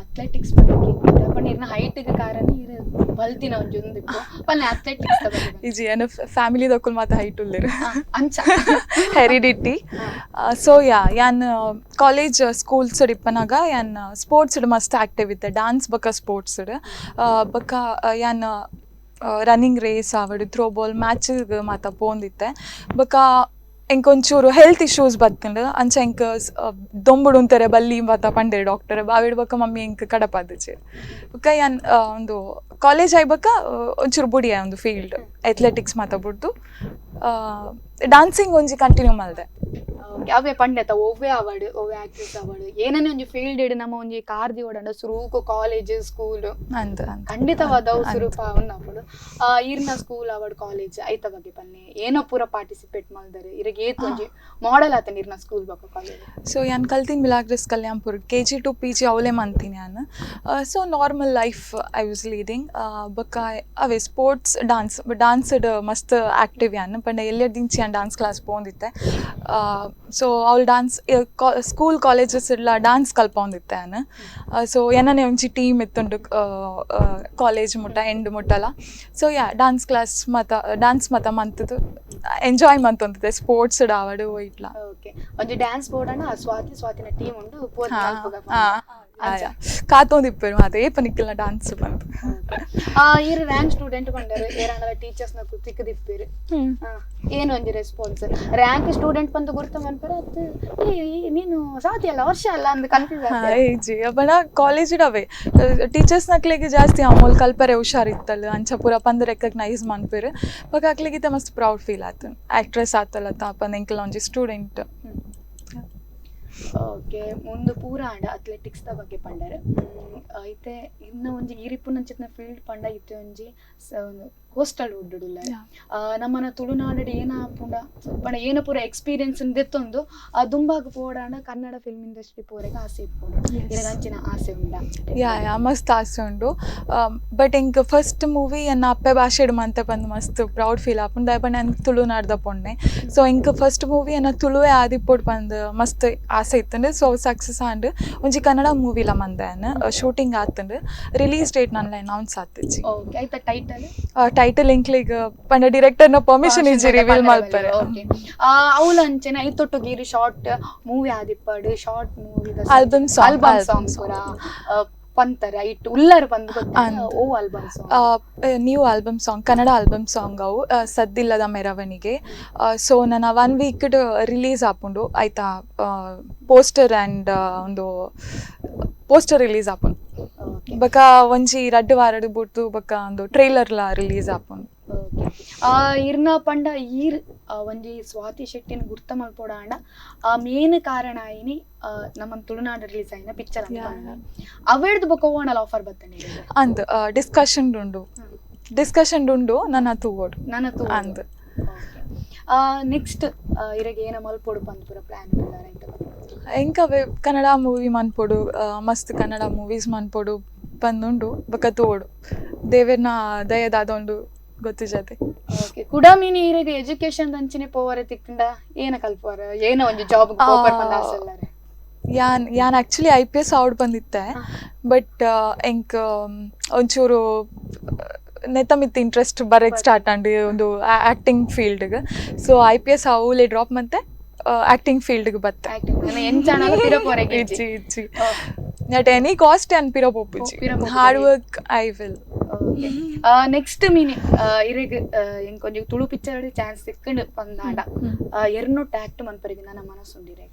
ಅಥ್ಲೆಟಿಕ್ಸ್ ಪಂಡ ಇರ್ನ ಹೈಟ್ ಕಾರಣ ಇರು ಬಲ್ತಿನ ಒಂಜಿ ಉಂದಿಪ್ಪು ಪಲ್ಲೆ ಅಥ್ಲೆಟಿಕ್ಸ್. ಇಜಿ, ಎನ್ನ ಫ್ಯಾಮಿಲಿ ದಕ್ಕುಲ್ ಮಾತ ಹೈಟ್ ಉಲ್ಲೆರ್. ಅಂಚ. Heredity. So yeah, ಯಾನ್ ಕಾಲೇಜ್ ಸ್ಕೂಲ್ಸ್ ಇಪ್ಪನಾಗ ಯಾನ್ ಸ್ಪೋರ್ಟ್ಸ್ ಮಸ್ತ್ ಆಕ್ಟಿವ್ ಇತ್ತೆ, ಡಾನ್ಸ್ ಬೊಕ್ಕ ಸ್ಪೋರ್ಟ್ಸ್. ಬೊಕ್ಕ ಯಾನ್ ರನ್ನಿಂಗ್ ರೇಸ್ ಆವಡ್, throw ball match ಮಾತ ಪೋಂದಿತ್ತೆ. ಬೊಕ್ಕ ಎಂಕ್ ಒಂಚೂರು ಹೆಲ್ತ್ ಇಶ್ಯೂಸ್ ಬತ್ತುಂಡು. ಅಂಚ ಎಂಕ್ ದೊಂಬುಡು ಉಂತೆರೆ ಬಲ್ಲಿ ಮಾತ ಪಂಡೆರ್ ಡಾಕ್ಟರ್. ಬಾವಿಡ್ ಬೊಕ್ಕ ಮಮ್ಮಿ ಎಂಕ್ ಕಡಪಾದಿಜೆರ್. ಬೊಕ್ಕ ಯಾನ್ ಒಂದು ಕಾಲೇಜ್ ಆಯ್ ಬೊಕ್ಕ ಒಂಚೂರು ಬುಡಿಯೆ ಒಂದು ಫೀಲ್ಡ್, ಅಥ್ಲೆಟಿಕ್ಸ್ ಮಾತ ಬುಡ್ದು ಡಾನ್ಸಿಂಗ್ ಒಂಜಿ ಕಂಟಿನ್ಯೂ ಮಲ್ದೆ. ಅವೇ ಪಂಡೆತ ಒವ್ವೆ ಅವಾರ್ಡ್, ಒವ್ವೆ ಆಕ್ಟ್ರೆಸ್ ಅವಾರ್ಡ್, ಏನನ್ನೇ ಒಂಜಿ ಫೀಲ್ಡ್ ಇಡ್ ನಮ್ಮ ಒಂಜಿ ಕಾರ್ ದಿವಡಂಡ ಸುರೂಕು ಕಾಲೇಜ್, ಸ್ಕೂಲ್. ಅಂದ್ ಅಂದ್. ಖಂಡಿತವಾದ ಅವು ಸುರೂಪ ಉಂದಾಪುಂಡು. ಇರ್ನ school award, college ಐತ ಬಗ್ಗೆ ಪನ್ನೆ. ಏನೋ ಪೂರ ಪಾರ್ಟಿಸಿಪೇಟ್ ಮಲ್ದರೆ? ಇರಗ್ ಏತ್ ಒಂಜಿ ಮಾಡೆಲ್ ಆತನ ಇರ್ನ ಸ್ಕೂಲ್ ಬೊಕ್ಕ ಕಾಲೇಜ್? ಸೊ ಯಾನ್ ಕಲ್ತಿನ Milagres Kalyanpur, KG to PG ಅವಲೇ ಮಂತೀನಿ ಯಾನ್. So normal life I was leading. ಬೊಕ್ಕ ಅವೇ ಸ್ಪೋರ್ಟ್ಸ್, ಡಾನ್ಸ್, ಡಾನ್ಸ್ಡ್ ಮಸ್ತ್ ಆಕ್ಟಿವ್ ಯಾನ್. ಪಂಡ ಎಲ್ಲೆರ್ದಿಂಚಿ ಯಾನ್ ಡಾನ್ಸ್ ಕ್ಲಾಸ್ ಪೋಂದಿತ್ತೆ. ಸೊ ಅವ್ಳು dance school colleges ಇಡ್ಲ dance ಕಲ್ಪೊಂದಿತ್ತೆ ಯಾನ್. ಸೊ ಎನ್ನನೆ ಒಂಜಿ ಟೀಮ್ ಇತ್ತುಂಡು ಕಾಲೇಜ್ ಮುಟ್ಟ, ಎಂಡ್ ಮುಟ್ಟಲ. So yeah, dance class ಮತ, ಡಾನ್ಸ್ ಮತ ಮಂತದ್ದು ಎಂಜಾಯ್ ಮಂತೊಂದಿತ್ತೆ, ಸ್ಪೋರ್ಟ್ಸ್ ಆವಡ್ ಇಟ್ಲ. ಓಕೆ, ಒಂಜಿ ಡ್ಯಾನ್ಸ್ ಬೋರ್ಡ್ ಅಣ್ಣ ಸ್ವಾತಿ, ಸ್ವಾತಿನ ಟೀಮ್ ಉಂಡು ಪೋದ್ ಮಲ್ಪುಗ. ಅಂಚ. ಕಾತೊಂದಿಪ್ಪೆರ್ ಮಾತ ಏಪ ನಿಕ್ಕಲ್ನ ಡಾನ್ಸ್ ಬಂತು. ಈರ್ ರ್ಯಾಂಕ್ ಸ್ಟೂಡೆಂಟ್ ಪಂಡರು. ಏರಾಂಡಲ ಟೀಚರ್ಸ್ ನಕುಲು ತಿಕ್ಕದಿಪ್ಪೆರ್. ಏನು ಒಂಜಿ response? Rank student ಬಂದು ಗುರ್ತ ಮನ್ಪರ ಅತ್ ಏ, ಈ ನೀನು ಸಾತಿ ಅಲ್ಲ, ವರ್ಷ ಅಲ್ಲ ಅಂದ್ ಕನ್ಫ್ಯೂಸ್ ಆಗ್ತಾರೆ? ಇಜ್ಜಿ, ಪಂಡ ಕಾಲೇಜ್ ಅವೇ ಟೀಚರ್ಸ್ ನಕ್ಲೆಗ್ ಜಾಸ್ತಿ ಅಮೋಲ್ ಕಲ್ಪರೆ ಹುಷಾರಿತ್ತಲ್ಲ, ಅಂಚ ಪೂರ ಪಂದ್ ರೆಕಗ್ನೈಸ್ ಮನ್ಪೆರ್. ಬೊಕ ಅಕ್ಲೆಗ್ ಇತ್ತೆ ಮಸ್ತ್ ಪ್ರೌಡ್ ಫೀಲ್ ಆತು, ಆಕ್ಟ್ರೆಸ್ ಆತಲ್ಲ ಪಂದ್ ಎಂಕಲ್ನ ಒಂಜಿ ಸ್ಟೂಡೆಂಟ್. ಓಕೆ, ಮುಂದೆ ಪೂರ ಆಂಡ ಅಥ್ಲೆಟಿಕ್ಸ್ ದ ಬಗ್ಗೆ ಪಂಡರ್. ಇತ್ತೆ ಇನ್ನ ಒಂಜಿ ಈರಿಪ್ಪುನಂಚಿತ್ತಿನ ಫೀಲ್ಡ್ ಪಂಡ ಇತ್ತೆ ಒಂಜಿ ಕೋಸ್ಟಲ್ ವುಡ್ ಉಲ್ಲ. ನಮ್ಮನ ತುಳುನಾಡು ಏನ ಆಪುಂಡ ಪಂಡ ಏನ ಪೂರ ಎಕ್ಸ್ಪೀರಿಯನ್ಸ್ ದೆತ್ತೊಂದು ಆ ದುಂಬಾಗ್ ಪೋಡಾಂಡ ಕನ್ನಡ ಫಿಲ್ಮ್ ಇಂಡಸ್ಟ್ರಿ ಪೋರೆಗ್ ಆಸೆ ಇಪ್ಪುಂಡು. ಇರೆಗ್ ಅಂಚಿನ ಆಸೆ ಉಂಡ? ಯಾ ಯಾ ಮಸ್ತ್ ಆಸೆ ಉಂಡು. ಬಟ್ ಎಂಕ್ ಫಸ್ಟ್ ಮೂವಿ ಎನ್ನ ಅಪ್ಪೆ ಭಾಷೆಡ್ ಮಂತೆ ಪಂದ್ ಮಸ್ತ್ ಪ್ರೌಡ್ ಫೀಲ್ ಆಪುಂಡು. ದಾಯೆ ಪಂಡ ಎಂಕ್ ತುಳುನಾಡ್ದ ಪೊಣ್ಣೆ. ಸೊ ಎಂಕ್ ಫಸ್ಟ್ ಮೂವಿ ಎನ್ನ ತುಳುವೆ ಆದಿಪ್ಪೊಡು ಪಂದ್ ಮಸ್ತ್ ಆಸೆ ಇತ್ತುಂಡು. ಸೊ ಸಕ್ಸಸ್ ಆಂಡ್. ಒಂಜಿ ಕನ್ನಡ ಮೂವಿಲ ಮಂದೆ ಯಾನ್. ಶೂಟಿಂಗ್ ಆತುಂಡು. ರಿಲೀಸ್ ಡೇಟ್ ನನ್ಲ ಅನೌನ್ಸ್ ಆತಿಜಿ. ಓಕೆ, ಐತ ಟೈಟಲ್? ಟೈಟಲ್ ಎಂಕ್ಲೆಗ್ ಪಂಡ ಡಿರೆಕ್ಟರ್ನ ಪರ್ಮಿಷನ್ ಇಜ್ಜಿ ರಿವೀಲ್ ಮಲ್ಪರೆ. ಓಕೆ, ಅವ್ಲ ಅಂಚೆನೆ ಐತೊಟ್ಟುಗೆ ಇರು ಶಾರ್ಟ್ ಮೂವಿ ಆದಿಪ್ಪಡು, short movie. Album song, album album song song. ಪೂರ ಪಂತಾರೆ ಐಟ್ ಉಲ್ಲರ್ ಪಂದ್ ಗೊತ್ತ? ಅಂದ್. ಓ album song? New album song, Kannada album song ಅವು, ಸದ್ದಿಲ್ಲದ ಮೆರವಣಿಗೆ. ಸೊ ನನ್ನ one week release ಆಪುಂಡು ಆಯ್ತಾ. ಪೋಸ್ಟರ್ ಆ್ಯಂಡ್ ಒಂದು ಪೋಸ್ಟರ್ ರಿಲೀಸ್ ಆಪುಂಡು. ಓಕೆ. ಬೊಕ ಒಂಜಿ ರಡ್ಡ್ ವಾರಡ್ ಬುಡ್ದು ಬೊಕ ಒಂದು ಟ್ರೈಲರ್ಲ ರಿಲೀಸ್ ಆಪುಂಡು. ಓಕೆ, ಇರ್ನ ಪಂಡ ಈರ್ ಒಂಜಿ ಸ್ವಾತಿ ಶೆಟ್ಟಿನ ಗುರ್ತ ಮಲ್ಪೊಡಾಂಡ ಆ ಮೇನ್ ಕಾರಣ ಆಯಿನಿ ನಮ್ಮ ತುಳುನಾಡು ರಿಲೀಸ್ ಆಯಿನ ಪಿಕ್ಚರ್ ಅಂತ. ಅವೆಡ್ದು ಬೊಕ್ಕ ಓಣಲ್ ಆಫರ್ ಬತ್ತನೆ? ಅಂದ್, ಡಿಸ್ಕಷನ್ ಉಂಡು, ಡಿಸ್ಕಷನ್ ಉಂಡು. ನನ್ನ ತೂವೊಡು. ನನ್ನ. ಅಂದ್. ನೆಕ್ಸ್ಟ್ ಇರೆಗ್ ಏನ ಮಲ್ಪೊಡು ಪಂದ್ ಪೂರ ಪ್ಲಾನ್ ಉಲ್ಲಾರ ಐತ? ಎಂಕ್ ಅವೇ ಕನ್ನಡ ಮೂವಿ ಮನ್ಪೊಡು, ಮಸ್ತ್ ಕನ್ನಡ ಮೂವೀಸ್ ಮನ್ಪೊಡು ಪಂದುಂಡು. ಬೊಕ ತೂವೊಡು, ದೇವೆರ್ನ ದಯದಾದ ಉಂಡು ಗೊತ್ತಿಜತೆ. ಓಕೆ, ಕುಡ ಮೀನಿ ಇರೆಗ್ ಎಜುಕೇಶನ್ ದಂಚಿನೆ ಪೋವರೆ ತಿಕ್ಕಂಡ ಏನ ಕಲ್ಪುವರ? ಏನ ಒಂಜಿ ಜಾಬ್ ಪೋಪರ್ ಪಂದ್ ಆಸೆ ಉಲ್ಲಾರೆ? ಯಾನ್ ಯಾನ್ ಆಕ್ಚುಲಿ ಐಪಿಎಸ್ ಆವಡ್ ಬಂದಿತ್ತೆ. ಬಟ್ ಎಂಕ್ ಒಂಚೂರು ನೆತ್ತ ಮಿತ್ತ್ ಇಂಟ್ರೆಸ್ಟ್ ಬರಕ್ ಸ್ಟಾರ್ಟ್ ಆಂಡ್, ಒಂದು ಆಕ್ಟಿಂಗ್ ಫೀಲ್ಡ್ಗೆ. ಸೊ ಐಪಿಎಸ್ ಅವಲೇ ಡ್ರಾಪ್ ಮತ್ತೆ ಆಕ್ಟಿಂಗ್ ಫೀಲ್ಡ್ಗೆ ಬತ್ತೆ. ಆಕ್ಟಿಂಗ್ ಎಂಚಾಣಲ ಪಿರ ಪೋರೆಗ್ ಇಜ್ಜಿ. ಇಜ್ಜಿ ಇಜ್ಜಿ, at any cost ಯಾನ್ ಪಿರ ಪೋಪುಜಿ. ಪಿರ ಪೋಪುಜಿ. Hard work I will. Next ಮೀನಿ ಇರೆಗ್ ಎಂಕ್ ಒಂಜಿ ತುಳು ಪಿಕ್ಚರ್ ಚಾನ್ಸ್ ಸಿಕ್ಕಂಡ್ ಪಂದಾಂಡ ಎರ್ನೊಟ್ಟು ಆಕ್ಟ್ ಮನ್ಪರಿಗೆ ನನ್ನ ಮನಸ್ಸುಂಡು ಇರೆಗ್?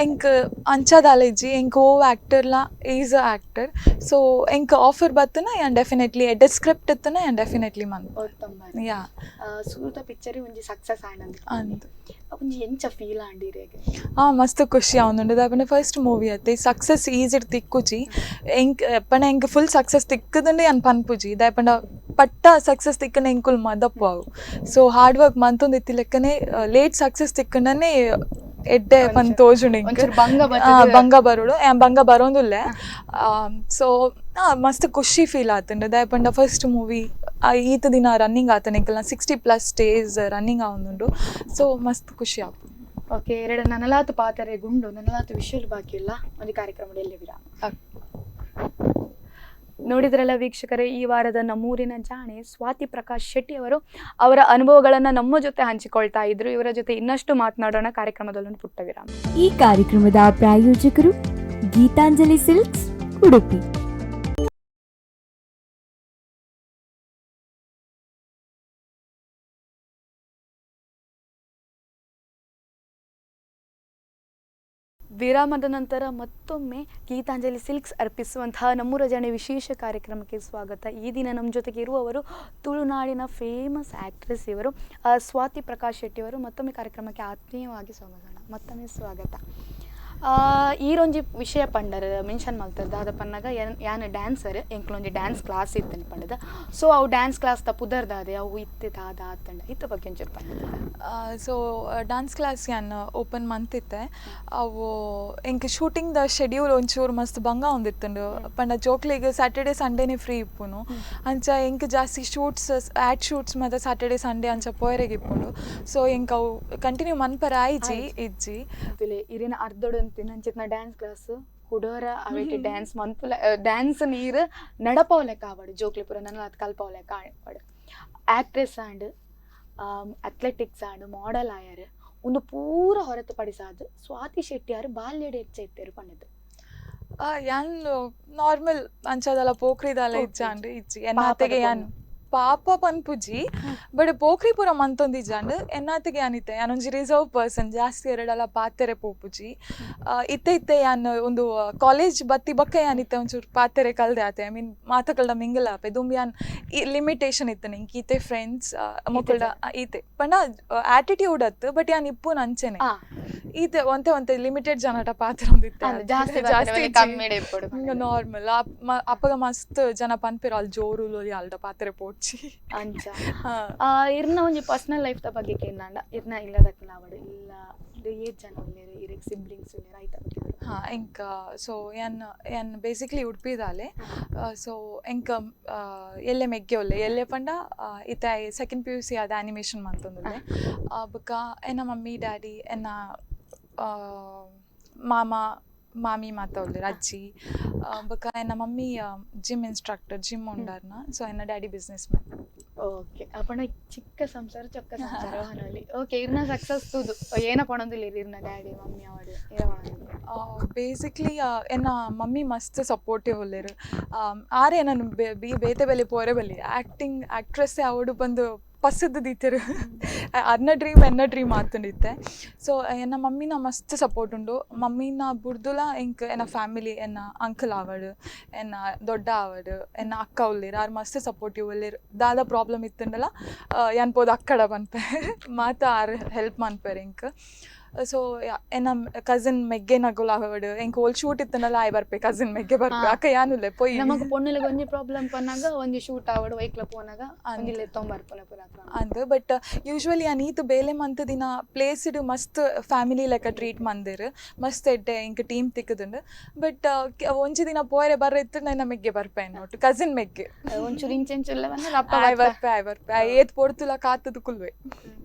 ಎಂಕ್ ಅಂಚದಾಲ ಇಜ್ಜಿ. ಎಂಕ್ ಓ ಆಕ್ಟರ್ಲಾ is a actor. So ಎಂಕ್ ಆಫರ್ ಬತ್ತನ ಯಾನ್ ಡೆಫಿನೆಟ್ಲಿ, ಎಡ್ಡೆ ಸ್ಕ್ರಿಪ್ಟ್ ಇತ್ತನ ಯಾನ್ ಡೆಫಿನೆಟ್ಲಿ ಮನ್ ಯಾ. ಸುರುತ ಪಿಕ್ಚರ್ ಒಂಜಿ ಸಕ್ಸಸ್ ಆಂಡ್. ಅಂದ್. ಒಂಜಿ ಎಂಚ ಫೀಲ್ ಆಂಡ್ ಇರೆಗ್? ಆ ಮಸ್ತ್ ಖುಷಿ ಆವೊಂದುಂಡು. ದಾಯೆ ಫಸ್ಟ್ ಮೂವಿ ಅತ್ತೆ, ಸಕ್ಸಸ್ ಈಸಿಡ್ ತಿಕ್ಕುಜಿ. ಎಂಕ್ ಪಂಡ ಎಂಕ್ ಫುಲ್ ಸಕ್ಸಸ್ ತಿಕ್ಕದಂಡೆ ಯಾನ್ ಪನ್ಪುಜಿ. ದಾಯೆ ಪಂಡ ಪಟ್ಟ ಸಕ್ಸಸ್ ತಿಕ್ಕಂಡ ಎಂಕುಲು ಮದಪ್ಪು ಅವು. So hard work ಮಂತೊಂದು ಇತ್ತಿ ಲೆಕ್ಕನೆ ಲೇಟ್ ಸಕ್ಸಸ್ ತಿಕ್ಕಂಡನೆ ಎಡ್ಡೆ ಪಂದ್ ತೋಜುಂಡು ಎಂಕ್. ಒಂಚೂರು ಬಂಗ ಬಂಗ ಬರೋಡು, ಯಾನ್ ಬಂಗ ಬರೋಂದುಲ್ಲೆ. ಸೊ ಮಸ್ತ್ ಖುಷಿ ಫೀಲ್ ಆತುಂಡು. ದಾಯೆ ಪಂಡ ಫಸ್ಟ್ ಮೂವಿ ಈತ ದಿನ ರನ್ನಿಂಗ್ ಆತನ, ಎಂಕಲ್ನ 60+ ಡೇಸ್ ರನ್ನಿಂಗ್ ಆವೊಂದುಂಡು. ಸೊ ಮಸ್ತ್ ಖುಷಿ ಆಪುಂಡು. ಓಕೆ, ಎರಡು ನನಲಾತು ಪಾತರೆ ಗುಂಡು ನನಲಾತು ವಿಷಯ ಬಾಕಿ ಇಲ್ಲ. ಒಂದು ಕಾರ್ಯಕ್ರಮ ಎಲ್ಲಿ ವಿರಾಮ. ನೋಡಿದ್ರಲ್ಲ ವೀಕ್ಷಕರೇ, ಈ ವಾರದ ನಮ್ಮೂರಿನ ಜಾಣೆ ಸ್ವಾತಿ ಪ್ರಕಾಶ್ ಶೆಟ್ಟಿ ಅವರು ಅವರ ಅನುಭವಗಳನ್ನು ನಮ್ಮ ಜೊತೆ ಹಂಚಿಕೊಳ್ತಾ ಇದ್ರು. ಇವರ ಜೊತೆ ಇನ್ನಷ್ಟು ಮಾತನಾಡೋಣ ಕಾರ್ಯಕ್ರಮದಲ್ಲಿ ಒಂದು ಪುಟ್ಟ ವಿರಾಮ. ಈ ಕಾರ್ಯಕ್ರಮದ ಪ್ರಾಯೋಜಕರು ಗೀತಾಂಜಲಿ ಸಿಲ್ಕ್ಸ್, ಉಡುಪಿ. ವಿರಾಮದ ನಂತರ ಮತ್ತೊಮ್ಮೆ ಗೀತಾಂಜಲಿ ಸಿಲ್ಕ್ಸ್ ಅರ್ಪಿಸುವಂತಹ ನಮ್ಮೂರ ಜನ ವಿಶೇಷ ಕಾರ್ಯಕ್ರಮಕ್ಕೆ ಸ್ವಾಗತ. ಈ ದಿನ ನಮ್ಮ ಜೊತೆಗೆ ಇರುವವರು ತುಳುನಾಡಿನ ಫೇಮಸ್ ಆ್ಯಕ್ಟ್ರೆಸ್ ಇವರು ಸ್ವಾತಿ ಪ್ರಕಾಶ್ ಶೆಟ್ಟಿಯವರು. ಮತ್ತೊಮ್ಮೆ ಕಾರ್ಯಕ್ರಮಕ್ಕೆ ಆತ್ಮೀಯವಾಗಿ ಸ್ವಾಗತ, ಮತ್ತೊಮ್ಮೆ ಸ್ವಾಗತ. ಈರೊಂಜಿ ವಿಷಯ ಪಂಡರ್ ಮೆನ್ಷನ್ ಮಲ್ತರ್ ದಾದ ಪನ್ನಾಗ ಯಾನ್ ಡ್ಯಾನ್ಸರ್, ಎಂಕ್ಲೊಂಜಿ ಡ್ಯಾನ್ಸ್ ಕ್ಲಾಸ್ ಇತ್ತೇನೆ ಪಂಡದ. ಸೊ ಅವು ಡ್ಯಾನ್ಸ್ ಕ್ಲಾಸ್ ತ ಪುದರ್ದಾದೆ ಅವು ಇತ್ತೆ ದಾದ ಆತಂಡ ಇತ್ತ ಬಗ್ಗೆ ಒಂಚೂರು ಪಂಡ. So dance class ಯಾನ್ ಓಪನ್ ಮಂತಿತ್ತೆ. ಅವು ಎಂಕ್ ಶೂಟಿಂಗ್ ದ ಶೆಡ್ಯೂಲ್ ಒಂಚೂರು ಮಸ್ತ್ ಬಂಗ ಒಂದಿತ್ತುಂಡು. ಪಂಡ ಜೋಕ್ಲೆಗ್ ಸ್ಯಾಟರ್ಡೆ ಸಂಡೇನೆ ಫ್ರೀ ಇಪ್ಪುನು. ಅಂಚ ಎಂಕ್ ಜಾಸ್ತಿ shoots, add shoots ಮತ್ತು ಸ್ಯಾಟರ್ಡೆ ಸಂಡೇ ಅಂಚ ಪೋಯೆರೆಗ್ ಇಪ್ಪುಂಡು. ಸೊ ಎಂಕ್ ಅವು ಕಂಟಿನ್ಯೂ ಮನ್ಪರ ಆಯ್ಜಿ ಇಜ್ಜಿ. ಇರಿನ ಅರ್ಧೊಡು ಅಂಚಿನ ಡ್ಯಾನ್ಸ್ ಕ್ಲಾಸ್ ಕುಡೋರ ಅವೇಟಿ ಡ್ಯಾನ್ಸ್ ಮನ್ಪುಲ ಡ್ಯಾನ್ಸ್ ನೀರು ನಡಪವಲೆಕ್ಕ ಆವಡು ಜೋಕ್ಲಿ ಪೂರ ನನ್ನ ಅದು ಕಲ್ಪವಲೆಕ್ಕ ಆವಡು. Actress and athletics and model ಆಯರ್ ಒಂದು ಪೂರ ಹೊರತುಪಡಿಸಾದು ಸ್ವಾತಿ ಶೆಟ್ಟಿಯಾರು ಬಾಲ್ಯಡ್ ಹೆಚ್ಚ ಇತ್ತೇರು ಪಂಡದು. ಯಾನ್ ನಾರ್ಮಲ್ ಅಂಚದಲ್ಲ ಪೋಖ್ರಿದಲ್ಲ ಇಜ್ಜಾಂಡ್ ಇಜ್ಜಿ ಎನ್ನಾತೆಗೆ. ಯಾನ್ ಪಾಪ ಪನ್ಪುಜಿ, ಬಟ್ ಪೋಖ್ರಿ ಪೂರ ಮಂತೊಂದು ಇಜ್ಜಾಂಡ್ ಎನ್ನಾತೆಗೆ. ಯಾನಿತ್ತೆ ಯಾನೊಂಜಿ ರಿಸರ್ವ್ ಪರ್ಸನ್, ಜಾಸ್ತಿ ಎರಡಲ್ಲ ಪಾತೆರೆ ಪೋಪುಜಿ. ಇತ್ತೆ ಇತ್ತೆ ಯಾನ್ ಒಂದು ಕಾಲೇಜ್ ಬತ್ತಿ ಬಕ್ಕ ಯಾನಿತ್ತೆ ಒಂಚೂರು ಪಾತೆರೆ ಕಲ್ದೆ ಆತೆ, I mean ಮಾತಕಲ್ಡ ಮಿಂಗಲ್ ಆಪೆ. ದುಂಬಿ ಯಾನ್ ಈ ಲಿಮಿಟೇಷನ್ ಇತ್ತು ನಿಂಗೆ, ಈತೆ ಫ್ರೆಂಡ್ಸ್ ಮೊಕ್ಕಲ್ಡ ಈತೆ ಪಂಡ ಆಟಿಟ್ಯೂಡ್ ಅತ್ತು, ಬಟ್ ಯಾನ್ ಇಪ್ಪುನ ಅಂಚೆನೆ. ಈತೆ ಒಂತೆ ಒಂತೆ ಲಿಮಿಟೆಡ್ ಜನಟ ಪಾತ್ರ ಒಂದಿತ್ತೆ. ಜಾಸ್ತಿ ಜಾಸ್ತಿ ಕಮ್ಮಿ ಇಪ್ಪೊಡು. ನಾರ್ಮಲ್. ಅಪ್ಪಗ ಮಸ್ತ್ ಜನ ಪನ್ಪೆರ್ ಅಲ್ಲಿ ಜೋರು ಅಲ್ಡ ಪಾತ್ರೆ ಪೋಡ್ಚಿ. ಅಂಚ ಇರ್ನ ಒಂಜಿ ಪರ್ಸನಲ್ ಲೈಫ್ ದ ಬಗ್ಗೆ ಕೇಂದಾಂಡ, ಇರ್ನ ಇಲ್ಲದಕ್ಕಲ ಅವಡು ಇಲ್ಲ ಏತ್ ಜನ ಉಲ್ಲೆರ್, ಇರೆಗ್ ಸಿಬ್ಲಿಂಗ್ಸ್ ಉಲ್ಲೆರ್ ಆಯ್ತ? ಹಾ, ಎಂಕ್ ಸೊ ಯಾನ್ ಯಾನ್ ಬೇಸಿಕ್ಲಿ ಉಡುಪಿದಾಲೆ. ಸೊ ಎಂಕ್ ಎಲ್ಲೆ ಮೆಗ್ಗೆ ಉಲ್ಲೆ. ಎಲ್ಲೆ ಪಂಡ ಇತ್ತೆ ಸೆಕೆಂಡ್ ಪಿಯುಸಿ ಆದ್ ಆನಿಮೇಷನ್ ಮಂತೊಂದುಲ್ಲೆ. ಬೊಕ್ಕ ಎನ್ನ ಮಮ್ಮಿ ಡ್ಯಾಡಿ, ಎನ್ನ ಮಾಮ ಮಾಮಿ ಮಾತ ಉಲ್ಲೆರ್, ಅಜ್ಜಿ. ಬೊಕ್ಕ ಎನ್ನ mummy gym instructor, gym ಉಂಡಾರ್ನ. So ಎನ್ನ daddy business man. Okay, ಅಪಣ ಚಿಕ್ಕ ಸಂಸಾರ ಚೊಕ್ಕ ಸಂಸಾರ ಹನಲಿ. ಓಕೆ, ಇರ್ನ ಸಕ್ಸಸ್ ತೂದು ಏನ ಪಣೊಂದಿಲ್ಲ ಇರ್ನ ಡ್ಯಾಡಿ ಮಮ್ಮಿ ಅವಡು ಏನ ಪಣೊಂದಿಲ್ಲ? ಬೇಸಿಕ್ಲಿ ಎನ್ನ ಮಮ್ಮಿ ಮಸ್ತ್ ಸಪೋರ್ಟಿವ್ ಉಲ್ಲೆರ್. ಆರೇ ನಾನು ಬಿ ಬೇತೆ ಬೆಲೆ ಪೋರೆ ಬಲ್ಲಿ ಆ್ಯಕ್ಟಿಂಗ್ ಆ್ಯಕ್ಟ್ರೆಸ್ಸೇ ಅವಡು ಬಂದು ಪಸದ್ದು ದೀತೆರ್. ಅರ್ನ ಡ್ರೀಮ್ ಎನ್ನ ಡ್ರೀಮ್ ಆತುಂಡಿತ್ತೆ. ಸೊ ಎನ್ನ ಮಮ್ಮಿನ ಮಸ್ತ್ ಸಪೋರ್ಟ್ ಉಂಡು. ಮಮ್ಮಿನ ಬುಡ್ದುಲ ಎಂಕ್ ಎನ್ನ ಫ್ಯಾಮಿಲಿ, ಎನ್ನ ಅಂಕಲ್ ಆವಡ್, ಎನ್ನ ದೊಡ್ಡ ಆವಡ್, ಎನ್ನ ಅಕ್ಕ ಉಲ್ಲೆರ್, ಆರ್ ಮಸ್ತ್ ಸಪೋರ್ಟಿವ್ ಉಲ್ಲೆರ್. ದಾದ ಪ್ರಾಬ್ಲಮ್ ಇತ್ತುಂಡಲ ಯಾನ್ ಪೋದು ಅಕ್ಕಡ ಪನ್ಪೆ, ಮಾತ ಆರ್ ಹೆಲ್ಪ್ ಮನ್ಪೆರ್ ಎಂಕ್. ಸೊ ಎನ್ನ ಕಸಿನ್ ಮೆಗ್ಗೆ ನಗುಲ ಆವಡ್, ಎಂಕ್ ಓಲ್ ಶೂಟ್ ಇತ್ತುಂಡಲ ಆಯ್ ಬರ್ಪೆ, ಕಸಿನ್ ಮೆಗ್ಗೆ ಬರ್ಪೆ. ಅಕ್ಕ ಯಾನುಲ್ಲೆ ಪೋಯಿ. ನಮಕ್ ಪೊಣ್ಣುಲೆಗ್ ಒಂಜಿ ಪ್ರಾಬ್ಲಮ್ ಪನ್ನಾಗ ಒಂಜಿ ಶೂಟ್ ಆವಡ್ ವೈಕ್ಲ ಪೋನಾಗ ಒಂಜಿ ಲೆತ್ತೊಂಬರ್ಪುನ ಪೂರ. ಅಂದ್, ಬಟ್ ಯೂಶ್ವಲಿ ಯಾನ್ ಈತ್ ಬೇಲೆ ಮಂತ್ ದಿನ ಪ್ಲೇಸ್ಡ್ ಮಸ್ತ್ ಫ್ಯಾಮಿಲಿ ಲೆಕ್ಕ ಟ್ರೀಟ್ ಮಂದೆರ್. ಮಸ್ತ್ ಎಡ್ಡೆ ಎಂಕ್ ಟೀಮ್ ತಿಕ್ಕುದುಂಡು. ಬಟ್ ಒಂಜಿ ದಿನ ಪೋಯರೆ ಬರ್ರೆ ಇತ್ತು ನನ್ನ ಮೆಗ್ಗೆ ಬರ್ಪೆ ಒಟ್ಟು ಕಸಿನ್ ಮೆಗ್ಗೆ. ಒಂಚೂರು ಇಂಚೆಂಚುಲ್ಲ ಆಯ್ ಬರ್ಪೆ, ಆಯ್ ಬರ್ಪೆ. ಆಯ್ ಏತ್ ಪೊರ್ತುಲ ಕಾತುದು ಕುಲ್ವೆ.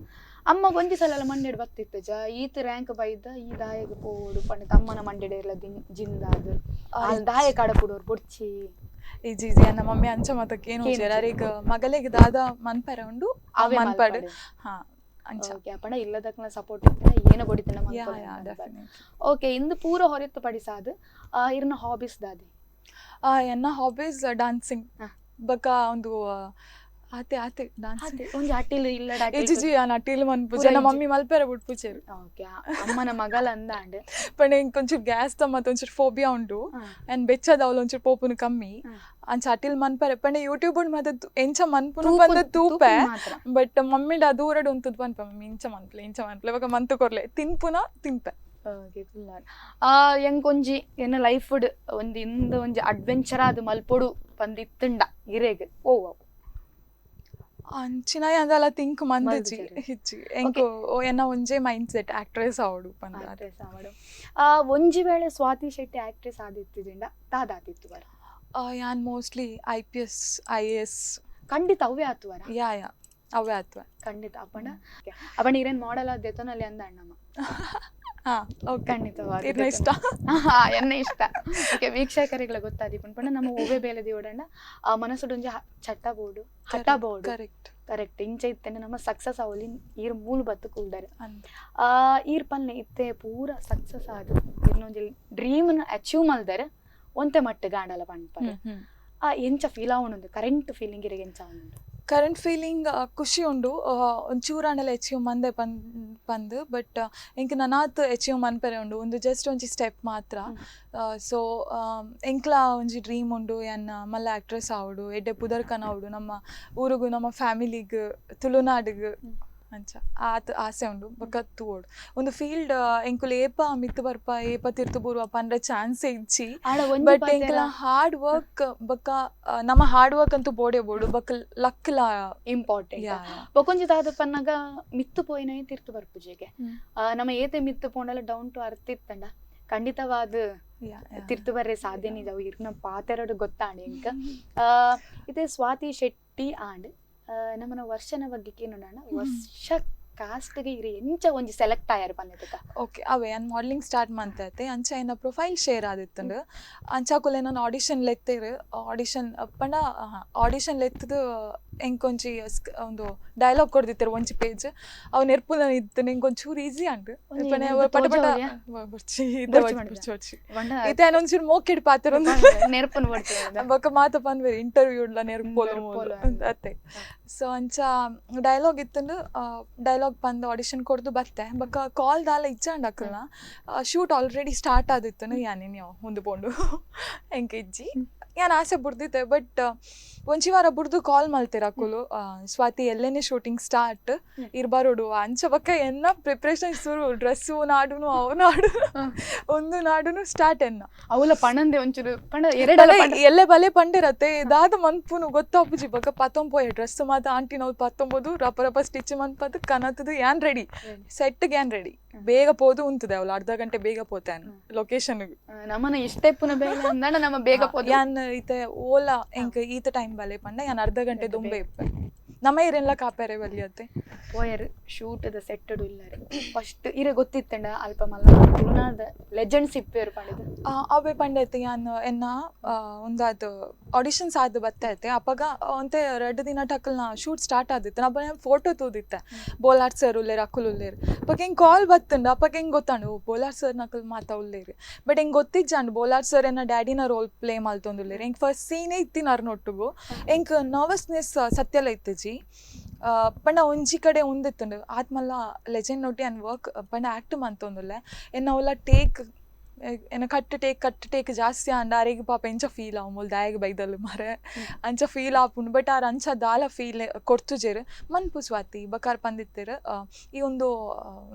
ಅಮ್ಮಗ್ ಒಂಜಿ ಸಲ ಮಂಡೆಡ್ ಬತ್ತಿತ್ತು ಜ ಈತ್ ರ್ಯಾಂಕ್ ಬೈದ ಈ ದಾಯಗ್ ಪೋಡು ಪಂಡ ತಮ್ಮನ ಮಂಡೆಡ್ ಇರ್ಲ ಜಿಂದಾದ್ ದಾಯ ಕಡ ಪುಡೋರು ಬೊಡ್ಚಿ? ಇಜ್ಜಿ ಇಜ್ಜಿ, ನನ್ನ ಮಮ್ಮಿ ಅಂಚ ಮಾತಕ್ಕೆ ಏನು ಅರೆಗ್ ಮಗಲೆಗ್ ದಾದ ಮನ್ಪೆರೆ ಉಂಡು ಅವೇ ಮನ್ಪಡ್. ಹಾ, ಅಂಚ. ಓಕೆ, ಅಪಣ ಇಲ್ಲದಕ್ಲ ಸಪೋರ್ಟ್ ಇತ್ತಿನ ಏನ ಬೊಡಿತಿನ. ಓಕೆ, ಇಂದು ಪೂರ ಹೊರತು ಪಡಿಸಾದ್ ಇರ್ನ ಹಾಬೀಸ್ ದಾದಿ? ಎನ್ನ ಹಾಬೀಸ್ ಡಾನ್ಸಿಂಗ್. ಬೊಕ ಒಂದು ಆತೆ ಆತೆ ಡಾನ್ಸ್. ಒಂಜಿ ಅಟಿಲ್ ಇಲ್ಲ? ಇಜ್ಜಿ, ಯಾನ್ ಅಟಿಲ್ ಮನ್ಪುಜಿ. ನನ್ನ ಮಮ್ಮಿ ಮಲ್ಪೆರೆ ಬುಡ್ಪುಜೆರ್. ಓಕೆ, ಅಮ್ಮನ ಮಗಲ ಅಂದಾಂಡ್. ಪಂಡ ಎಂಕ್ ಒಂಚೂರು ಗ್ಯಾಸ್ ದ ಮತ್ತೆ ಒಂಚೂರು ಫೋಬಿಯಾ ಉಂಡು. ಅಂಡ್ ಬೆಚ್ಚದ ಅವ್ಲು ಒಂಚೂರು ಪೋಪುನು ಕಮ್ಮಿ. ಅಂಚ ಅಟಿಲ್ ಮನ್ಪರೆ ಪಂಡ ಯೂಟ್ಯೂಬ್ ಮತ್ತೆ ಎಂಚ ಮನ್ಪುನು ಪಂದ ತೂಪೆ. ಬಟ್ ಮಮ್ಮಿಡ ದೂರಡ್ ಉಂತುದು ಪನ್ಪ, ಮಮ್ಮಿ ಇಂಚ ಮನ್ಪ್ಲೆ ಇಂಚ ಮನ್ಪ್ಲೆ, ಬೊಕ ಮಂತು ಕೊರ್ಲೆ, ತಿನ್ಪುನ ತಿನ್ಪೆ. ಓಕೆ, ಎಂಕೊಂಜಿ ಎನ್ನ ಲೈಫ್ ಒಂಜಿ ಇಂದ ಒಂಜಿ ಅಡ್ವೆಂಚರ್ ಅದು ಮಲ್ಪೊಡು ಪಂದ್ ಇತ್ತುಂಡ ಇರೆಗ್ ಓ ಅಂಚಿನ ಅಂದಲ ಥಿಂಕ್ ಮಂದಿಜಿ. ಮಲ್ದಿಜೆರ್. ಇಜ್ಜಿ, ಎಂಕ್ ಎನ್ನ ಒಂಜೇ mind set, actress ಆವೊಡು ಪಂದ್. ಆಕ್ಟ್ರೆಸ್ ಆವಡು. ಒಂಜಿ ವೇಳೆ ಸ್ವಾತಿ ಶೆಟ್ಟಿ ಆಕ್ಟ್ರೆಸ್ ಆದಿತ್ತಿಜಿಂಡ ದಾದಾತಿತ್ತು ಬರ? ಯಾನ್ mostly IPS, IAS. ಖಂಡಿತ ಅವೇ ಆತುವರ? ಯಾ ಯಾ ಅವೇ ಆತ್ವ. ಖಂಡಿತ. ಅಪ್ಪಣ ಅಪ್ಪಣ ಇರೇನ್ ಮಾಡಲ್ ಆದ್ದೇತನಲ್ಲಿ ಅಂದ ಅಣ್ಣಮ್ಮ. ಹಾ, ಓಕೆ. ಖಂಡಿತವಾಗಿ. ಇರ್ನ ಇಷ್ಟ. ಹಾ, ಎನ್ನ ಇಷ್ಟ. ಓಕೆ, ವೀಕ್ಷಕರಿಗಳ ಗೊತ್ತಾದಿ ಪಂಡ ನಮ್ಮ ಒವ್ವೆ ಬೇಲೆ ದಿವಡಂಡ ಆ ಮನಸ್ಸುಡೊಂಜಿ ಚಟ್ಟ ಬೋಡು, ಹಠ ಬೋಡು. ಕರೆಕ್ಟ್. ಕರೆಕ್ಟ್. ಇಂಚ ಇತ್ತಂಡೆ ನಮ್ಮ ಸಕ್ಸಸ್ ಅವಲಿ ಈರ್ ಮೂಲು ಬತ್ತು ಕೂಲ್ದಾರೆ. ಅಂದ್. ಈರ್ ಪಲ್ನೆ ಇತ್ತೆ ಪೂರ ಸಕ್ಸಸ್ ಆದ್ ಇರ್ನೊಂಜಿ ಡ್ರೀಮ್ನ ಅಚೀವ್ ಮಲ್ದಾರೆ ಒಂತೆ ಮಟ್ಟ ಗಾಂಡಲ ಪನ್ಪರೆ. ಆ ಎಂಚ ಫೀಲ್ ಆವಣುಂಡು? ಕರೆಂಟ್ ಫೀಲಿಂಗ್ ಇರೆಗ್ ಎಂಚ ಆವಣುಂಡು? ಕರೆಂಟ್ ಫೀಲಿಂಗ್ ಖುಷಿ ಉಂಡು, ಒಂಚೂರಾಂಡಲ ಅಚೀವ್ ಮಂದೆ ಪಂದ್. ಬಟ್ ಎಂಕ್ ನನಾತ್ ಅಚೀವ್ ಮನ್ಪೆರೆ ಉಂಡು. ಒಂದು ಜಸ್ಟ್ ಒಂಜಿ ಸ್ಟೆಪ್ ಮಾತ್ರ. ಸೊ ಎಂಕ್ಲಾ ಒಂಜಿ ಡ್ರೀಮ್ ಉಂಡು, ಯಾನ್ ಮಲ್ಲ ಆಕ್ಟ್ರೆಸ್ ಆವೊಡು, ಎಡ್ಡೆ ಪುದರ್ ಕನವೊಡು ನಮ್ಮ ಊರುಗು, ನಮ್ಮ ಫ್ಯಾಮಿಲಿಗ್, ತುಳುನಾಡಿಗ್. ಅಂಚ ಆತ್ ಆಸೆ ಉಂಡು. ಬೊಕ್ಕ ತೂವೊಡು, ಒಂದು ಫೀಲ್ಡ್ ಎಂಕುಲು ಏಪ ಮಿತ್ತ್ ಬರ್ಪ, ಏಪ ತಿರ್ತು ಬೂರ್ವ ಪಂಡ್ರೆ ಚಾನ್ಸ್ ಇಜ್ಜಿ. ಆಡ ಒಂಜಿ ಬಟ್ ಪಾತೆರ ಎಂಕಲ ಹಾರ್ಡ್ ವರ್ಕ್ ಬೊಕ್ಕ ನಮ್ಮ ಹಾರ್ಡ್ ವರ್ಕ್ ಅಂತೂ ಬೋಡೆ ಬೋಡು, ಬೊಕ್ಕ ಲಕ್ಲ ಇಂಪಾರ್ಟೆಂಟ್. ಬೊಕೊಂಜಿ ದಾದ ಪನ್ನಗ ಮಿತ್ತು ಪೋಯಿನ ತಿರ್ತು ಬರ್ಪುಜೆಗೆ. ನಮ್ಮ ಏತೆ ಮಿತ್ತು ಪೋಂಡಲ down to earth ಇತ್ತಂಡ ಖಂಡಿತವಾದ ತಿರ್ತು ಬರ್ರೆ ಸಾಧ್ಯ ನಿಜ. ಇರ್ನ ಪಾತೆರಡು ಗೊತ್ತಾಂಡ್ ಎಂಕ್. ಇತ್ತೆ ಸ್ವಾತಿ ಶೆಟ್ಟಿ ಆಂಡ್ ನಮ್ಮನ ವರ್ಷನ ಬಗ್ಗೆ ಕೇನೋಣ. ವರ್ಷ ಕಾಸ್ಟ್ಗೆ ಇರು ಎಂಚ ಒಂಜಿ ಸೆಲೆಕ್ಟ್ ಆಯಾರ ಪನ್ನೆದಕ? ಓಕೆ, ಅವೇ ಯಾನ್ ಮಾಡಲಿಂಗ್ ಸ್ಟಾರ್ಟ್ ಮಂತೆ ಅಂಚ ಎನ್ನ ಪ್ರೊಫೈಲ್ ಶೇರ್ ಆದಿತ್ತುಂಡು. ಅಂಚಾಕುಲೆ ನಾನು ಆಡಿಷನ್ ಲೆತ್ತೇರು. ಆಡಿಷನ್ ಪಂಡ ಆಡಿಷನ್ ಲೆತ್ತದು ಎಂಕೊಂಚಿ ಒಂದು ಡೈಲಾಗ್ ಕೊಡ್ದಿತ್ತೆರ್, ಒಂಜಿ ಪೇಜ್. ಅವು ನೆರ್ಪುನ ಇತ್ತು, ಎಂಕೊಂಚೂರು ಈಸಿ ಅಂಡ್ ಒಂಜಿ ಪಂಡ ನೆನ್ಪು ಪಟ ಪಟ ತೋಜಾವೊಲಿಯಾ? ಬೊರ್ಚಿ. ಬೊರ್ಚಿ ಮಾಡಿದ? ಬೊರ್ಚಿ ಬೊರ್ಚಿ. ಇತ್ತೆ ಯಾನ್ ಒಂಚೂರು ಮೋಕೆಡ್ ಪಾತೆರೊಂದು. ನೆರ್ಪುನ ಬೊರ್ಚಿ. ಬೊಕ್ಕ ಮಾತ ಪನ್ವೇರು, ಇಂಟರ್ವ್ಯೂ ನೆರ್ಪೋಲು. ನೆರ್ಪೋಲು. ಅತ್ತೆ. ಸೊ ಅಂಚ ಡೈಲಾಗ್ ಇತ್ತಂಡು, ಡೈಲಾಗ್ ಬಂದು ಆಡಿಷನ್ ಕೊಡ್ದು ಬತ್ತೆ. ಬೊಕ್ಕ ಕಾಲ್ ದಾಲ ಇಜ್ಜಾಂಡ್ ಅಕಲ್ನ. Shoot already start ಆದಿತ್ತನು. ಯಾನೇನು ಮುಂದೆ ಪೋಂಡು, ಎಂಕ್ ಇಜ್ಜಿ, ಯಾನ್ ಆಸೆ ಬುಡ್ದಿತ್ತೆ. ಬಟ್ ಒಂಜಿ ವಾರ ಬುಡ್ದು ಕಾಲ್ ಮಲ್ತೆರ್ ಅಕುಲು, ಸ್ವಾತಿ, ಎಲ್ಲೆನೆ ಶೂಟಿಂಗ್ ಸ್ಟಾರ್ಟ್, ಇರ್ ಬರೋಡು ಅಂಚ. ಬೊಕ್ಕ ಎನ್ನ ಪ್ರಿಪ್ರೇಷನ್ ಶುರು, ಡ್ರೆಸ್ಸು ನಾಡುನು, ಅವು ನಾಡುನು, ಒಂದು ನಾಡುನು ಸ್ಟಾರ್ಟ್ ಎನ್ನ. ಅವಲ ಪಣಂದೆ ಒಂಚೂರು ಪಂಡ ಎರಡಲ ಪಂಡ. ಎಲ್ಲೆ ಬಲೆ ಪಂಡಿರತ್ತೆ, ದಾದ ಮನ್ಪುನು ಗೊತ್ತಾಪುಜಿ. ಬೊಕ್ಕ ಪತ್ತೊಂಪೋಯೆ ಡ್ರೆಸ್ ಮಾತ ಆಂಟಿನವ್ಲು ಪತ್ತೊಂಬೋದು, ರಪ ರಪ ಸ್ಟಿಚ್ ಮನ್ಪದು ಕನತದು ಯಾನ್ ರೆಡಿ, ಸೆಟ್ಗೆ ಯಾನ್ ರೆಡಿ. ಬೇಗ ಪೋದು ಉಂತದೆ ಅವಳು, ಅರ್ಧ ಗಂಟೆ ಬೇಗ ಪೋತೆ ಲೊಕೇಶನ್. ನಮ್ಮನ ಇಷ್ಟೆಪ್ಪುನ ಬೇಲೆ ಅಂದಾಂಡ ನಮ್ಮ ಬೇಗ ಪೋದು. ಯಾನ್ ಇತ್ತೆ ಓಲಾ ಎಂಕ್ ಈತ ಟೈಮ್ ಬಲೆ ಪಂಡ ಯಾನ್ ಅರ್ಧ ಗಂಟೆ ದುಂಬೆ ಇಪ್ಪೆ. ನಮ್ಮ ಏರೆಲ್ಲ ಕಾಪೇರೆ ಬಲಿಯತ್ತೆ. ಪೋಯರ್, ಶೂಟದ ಸೆಟ್ಟಡು ಇಲ್ಲರೆ ಫಸ್ಟ್ ಇರೆ ಗೊತ್ತಿತ್ತಂಡ ಅಲ್ಪ ಮಲ್ಲ ತುಳುನಾಡ ಲೆಜೆಂಡ್ಸ್ ಇಪ್ಪೇರು ಪಂಡಿದ್? ಅವೇ ಪಂಡೈತೆ, ಯಾನ್ ಎನ್ನ ಒಂದಾದ್ ಆಡಿಷನ್ಸ್ ಆದ್ ಬತ್ತೈತೆ. ಅಪಗ ಒಂತೆ ರಡ್ಡ್ ದಿನ ಟಕಲ್ನ ಶೂಟ್ ಸ್ಟಾರ್ಟ್ ಆದಿತ್ತು. ಅಪ್ಪ ಫೋಟೋ ತೂದಿತ್ತೆ, ಬೋಲಾರ್ ಸರ್ ಉಲ್ಲೇರ್, ಅಕುಲು ಉಲ್ಲೇರ್. ಅಪಗ ಎಂಕ್ ಕಾಲ್ ಬತ್ತುಂಡು. ಅಪಗ ಎಂಕ್ ಗೊತ್ತಾಂಡು, ಓ ಬೋಲಾರ್ ಸರ್ ನಕುಲು ಮಾತ ಉಲ್ಲೇರ್. ಬಟ್ ಎಂಕ್ ಗೊತ್ತಿಜ್ಜಾಂಡ್ ಬೋಲಾರ್ ಸರ್ ಎನ್ನ ಡ್ಯಾಡಿನ ರೋಲ್ ಪ್ಲೇ ಮಲ್ತೊಂದುಲ್ಲೇರ್. ಎಂಕ್ ಫಸ್ಟ್ ಸೀನೇ ಇತ್ತಿನಾರ್ ನೊಟ್ಟುಗು. ಎಂಕ್ ನರ್ವಸ್ನೆಸ್ ಸತ್ಯಲ ಇತ್ತಿಜಿ. ಪಂಡ ಒಂಜಿ ಕಡೆ ಉಂದಿತ್ತುಂಡು, ಆತ್ಮಲ್ಲ ಲೆಜೆಂಡ್ ನೊಟ್ಟಿ ಯಾನ್ ವರ್ಕ್ ಪಂಡ ಆ್ಯಕ್ಟ್ ಮಂತೊಂದುಲ್ಲೆ. ಎನ್ನ ಅವಲ ಟೇಕ್ ಎನ್ನ cut take cut take ಜಾಸ್ತಿ ಆಂಡ ಅರೆಗ್ ಪಾಪ ಎಂಚ ಫೀಲ್ ಆವು, ಮುಲ್ ದಾಯೆಗ್ ಬೈದಲ್ ಮಾರೆ ಅಂಚ ಫೀಲ್ ಆಪುಂಡು. ಬಟ್ ಆರ್ ಅಂಚ ದಾಲ ಫೀಲ್ ಕೊರ್ತುಜೆರ್. ಮನ್ಪು ಸ್ವಾತಿ ಬಕಾರ್ ಪಂದಿತ್ತೆರ್. ಈ ಒಂದು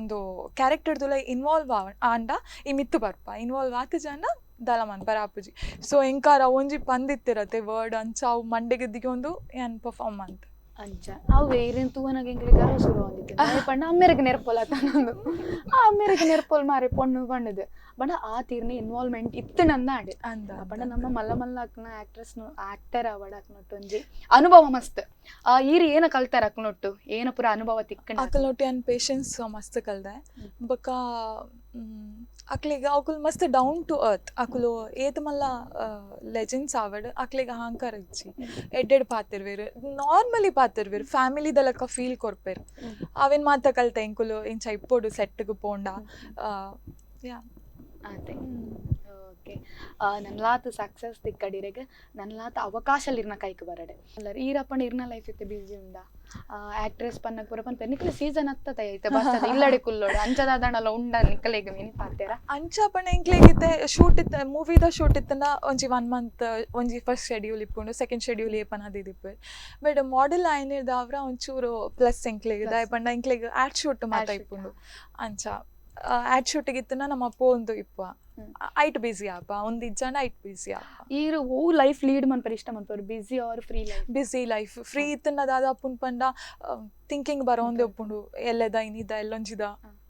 ಒಂದು ಕ್ಯಾರೆಕ್ಟರ್ದುಲ ಇನ್ವಾಲ್ವ್ ಆಂಡ ಈ ಮಿತ್ತು ಬರ್ಪ, ಇನ್ವಾಲ್ವ್ ಆತಿಜಾಂಡ ದಾಲ ಮನ್ಪರ ಆಪುಜಿ. ಸೊ ಎಂಕಾರ ಒಂಜಿ ಪಂದಿತ್ತಿರತ್ತೆ ವರ್ಡ್, ಅಂಚ ಅವು ಮಂಡೆಗೆ ದಿಗೊಂದು ಯಾನ್ ಪರ್ಫಾರ್ಮ್ ಮಂತ್. ಅಂಚ ಅವು ಏರೇನ್ ತೂವನಾಗ ಎಂಕ್ಲೆ ಗರ್ವ ಶುರು ಆದಿತ್ತು. ಪಂಡ ಅಮ್ಮೆರೆಗ್ ನೆರ್ಪೊಲ ತನ್ನೊಂದು, ಆ ಅಮ್ಮೆರೆಗ್ ನೆರ್ಪೊಲ್ ಮಾರೆ ಪೊಣ್ಣು ಪಂಡದು. ಪಂಡ ಆ ತೀರ್ನ ಇನ್ವಾಲ್ವ್ಮೆಂಟ್ ಇತ್ತು ನಂದಾಂಡ್. ಅಂದ. ಪಂಡ ನಮ್ಮ ಮಲ್ಲ ಮಲ್ಲ ಅಕ್ನ ಆಕ್ಟ್ರೆಸ್ ಆಕ್ಟರ್ ಅವಡ ಅಕ್ನೊಟ್ಟು ಒಂಜಿ ಅನುಭವ ಮಸ್ತ್. ಆ ಈರ್ ಏನ ಕಲ್ತಾರ ಅಕ್ನೊಟ್ಟು, ಏನ ಪೂರ ಅನುಭವ ತಿಕ್ಕಂಡ? ಅಕಲ್ನೊಟ್ಟು ಯಾನ್ ಪೇಷನ್ಸ್ ಮಸ್ತ್ ಕಲ್ದೆ. ಬೊಕ್ಕ ಅಕ್ಲೆಗ್ ಅಕುಲು ಮಸ್ತ್ down to earth. ಅಕುಲು ಏತ್ ಮಲ್ಲ ಲೆಜೆಂಡ್ಸ್ ಆವಡ್, ಅಕ್ಲೆಗ್ ಅಹಂಕಾರ ಇಜ್ಜಿ. ಎಡ್ಡೆಡ್ ಪಾತೆರ್ವೆರ್, ನಾರ್ಮಲಿ ಪಾತೆರ್ವೆರ್, ಫ್ಯಾಮಿಲಿದ ಲೆಕ್ಕ ಫೀಲ್ ಕೊರ್ಪೆರ್. ಅವೇನ್ ಮಾತ ಕಲ್ತೆ, ಎಂಕುಲು ಇಂಚ ಇಪ್ಪೊಡು ಸೆಟ್ಗ್ ಪೋಂಡ, ಯಾ. ಅದೇ, ಓಕೆ. ನನ್ಲಾತ್ ಸಕ್ಸಸ್ ತಿಕ್ಕಡಿರೆಗ್ ನನ್ಲಾತ್ ಅವಕಾಶ ಇರ್ನ ಕೈಕ್ ಬರಡೆ ಅಲ್ಲರ್. ಈರಪ್ಪಂಡ ಇರ್ನ ಲೈಫ್ ಇತ್ತೆ ಬಿಜಿ ಉಂಡ? ಆಕ್ಟ್ರೆಸ್ ಪನ್ನಕ್ ಪೂರ ಪನ್ಪೆರ್, ನಿಕ್ಲೆ ಸೀಸನ್ ಅತ್ತತ ಐತೆ ಬರ್ತದೆ, ಇಲ್ಲಡೆ ಕುಲ್ಲೋಡು ಅಂಚದಾದಣಲ ಉಂಡ ನಿಕ್ಕಲೆಗ್ ಮಿನಿ ಪಾತೆರ? ಅಂಚ ಪಂಡ ಎಂಕ್ಲೆಗ್ ಇತ್ತೆ ಶೂಟ್ ಇತ್ತ, ಮೂವಿದ ಶೂಟ್ ಇತ್ತಂಡ ಒಂಜಿ ಒನ್ ಮಂತ್ ಒಂಜಿ ಫಸ್ಟ್ ಶೆಡ್ಯೂಲ್ ಇಪ್ಪುಂಡು, ಸೆಕೆಂಡ್ ಶೆಡ್ಯೂಲ್ ಏಪನ ದಿದಿಪ್ಪು. ಬಟ್ ಮಾಡೆಲ್ ಆಯ್ನೆರ್ದಾವ್ರ ಒಂಚೂರು ಪ್ಲಸ್ ಎಂಕ್ಲೆಗ್. ದಾಯೆ ಪಂಡ ಎಂಕ್ಲೆಗ್ ಆಡ್ ಶೂಟ್ ಮಾತ Ad shoot. ಇಪ್ಪುಂಡು ಅಂಚ. ಆಡ್ ಶೂಟಿಗೆ ಇತ್ತನ ನಮ್ಮ ಪೋಂದು ಇಪ್ಪ. ಐಟ್ ಬಿಸಿ ಆಪ, ಒಂದು ಇಜ್ಜಾಂಡ ಐಟ್ ಬಿಸಿ ಆಪ. ಈರ್ ಓ ಲೈಫ್ ಲೀಡ್ ಮನ್ಪರೆ ಇಷ್ಟ ಮನ್ಪರು, busy or free life? Busy life. Free ಇತ್ತನ ದಾದ ಅಪ್ಪುನ್ ಪಂಡ ಥಿಂಕಿಂಗ್ ಬರೋಂದೆ ಉಪ್ಪುಂಡು, ಎಲ್ಲೆದ ಇನಿದ ಎಲ್ಲೊಂಜಿದ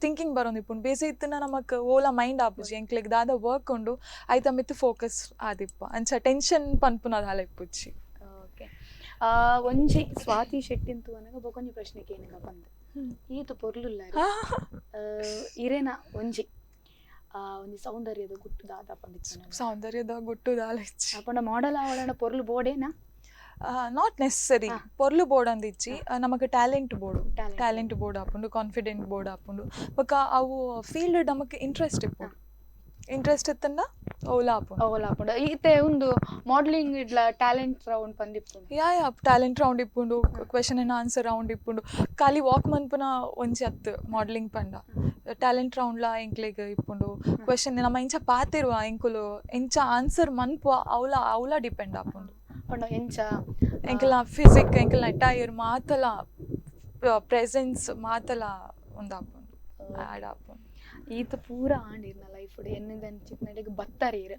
ಥಿಂಕಿಂಗ್ ಬರೋಂದು ಇಪ್ಪುಂಡು. ಬಿಸಿ ಇತ್ತನ ನಮಕ್ ಓಲ ಮೈಂಡ್ ಆಪುಜಿ, ಎಂಕ್ಲೆಗ್ ದಾದ ವರ್ಕ್ ಉಂಡು ಐತ ಮಿತ್ ಫೋಕಸ್ ಆದಿಪ್ಪ, ಅಂಚ ಟೆನ್ಷನ್ ಪನ್ಪುನ ದಾಲ ಇಪ್ಪುಜಿ. ಓಕೆ, ಒಂಜಿ ಸ್ವಾತಿ ಶೆಟ್ಟಿ ಅನಗ ಬೊಕೊಂಜಿ ಪ್ರಶ್ನೆ ಕೇನಗ ಪಂದ್, ಈತ ಪೊರ್ಲುಲ್ಲ, ಇರೇನ ಒಂಜಿ ಒಂಜಿ ಸೌಂದರ್ಯದ ಗುಟ್ಟು ದಾದ ಪಂದಿತ್ತು? ಸೌಂದರ್ಯದ ಗುಟ್ಟು ದಾಲ ಇಜ್ಜಿ. ಅಪಂಡ ಮಾಡೆಲ್ ಆವಳನ ಪೊರ್ಲು ಬೋಡೇನಾ? Not necessary. ಪೊರ್ಲು ಬೋರ್ಡ್ ಅಂದಿಚ್ಚಿ, ನಮಕ್ ಟ್ಯಾಲೆಂಟ್ ಬೋರ್ಡು. ಟ್ಯಾಲೆಂಟ್ ಬೋರ್ಡ್ ಆಪುಂಡು, ಕಾನ್ಫಿಡೆಂಟ್ ಬೋರ್ಡ್ ಆಪುಂಡು. ಬೊಕ್ಕ ಅವು ಫೀಲ್ಡ್ ನಮಕ್ ಇಂಟ್ರೆಸ್ಟ್ ಇಪ್ಪುಂಡು, ಇಂಟ್ರೆಸ್ಟ್ ಇತ್ತಂಡ ಓಲ ಆಪುಂಡು. ಓಲ ಆಪುಂಡು. ಇತ್ತೆ ಉಂದು ಮಾಡಲಿಂಗ್ ಇಡ್ಲ ಟ್ಯಾಲೆಂಟ್ ರೌಂಡ್ ಪಂದಿಪ್ಪುಂಡು. ಯಾ ಯಾ, ಟ್ಯಾಲೆಂಟ್ ರೌಂಡ್ ಇಪ್ಪುಂಡು, ಕ್ವೆಶನ್ ಅಂಡ್ ಆನ್ಸರ್ ರೌಂಡ್ ಇಪ್ಪುಂಡು. ಖಾಲಿ ವಾಕ್ ಮನ್ಪುನ ಒಂಜಿ ಅತ್ತು ಮಾಡಲಿಂಗ್ ಪಂಡ. ಟ್ಯಾಲೆಂಟ್ ರೌಂಡ್ಲ ಎಂಕ್ಲೆಗ್ ಇಪ್ಪುಂಡು. ಕ್ವೆಶನ್ ನಮ್ಮ ಇಂಚ ಪಾತೆರುವ, ಎಂಕುಲು ಎಂಚ ಆನ್ಸರ್ ಮನ್ಪುವ ಅವಲ ಅವಲ ಡಿಪೆಂಡ್ ಆಪುಂಡು. ಪಂಡ ಎಂಚ? ಎಂಕಲ್ನ ಫಿಸಿಕ್, ಎಂಕಲ್ನ ಅಟೈರ್ ಮಾತಲ, ಪ್ರೆಸೆನ್ಸ್ ಮಾತಲ ಒಂದಾಪುಂಡು, ಆ್ಯಡ್ ಆಪುಂಡು. ಈತ ಪೂರ ಆಂಡ್ ಇರ್ನ ಲೈಫ್ ಎನ್ನಿದ ಅಂಚಿತ್ತಿನಡೆಗ್ ಬತ್ತರ್ ಈರ್.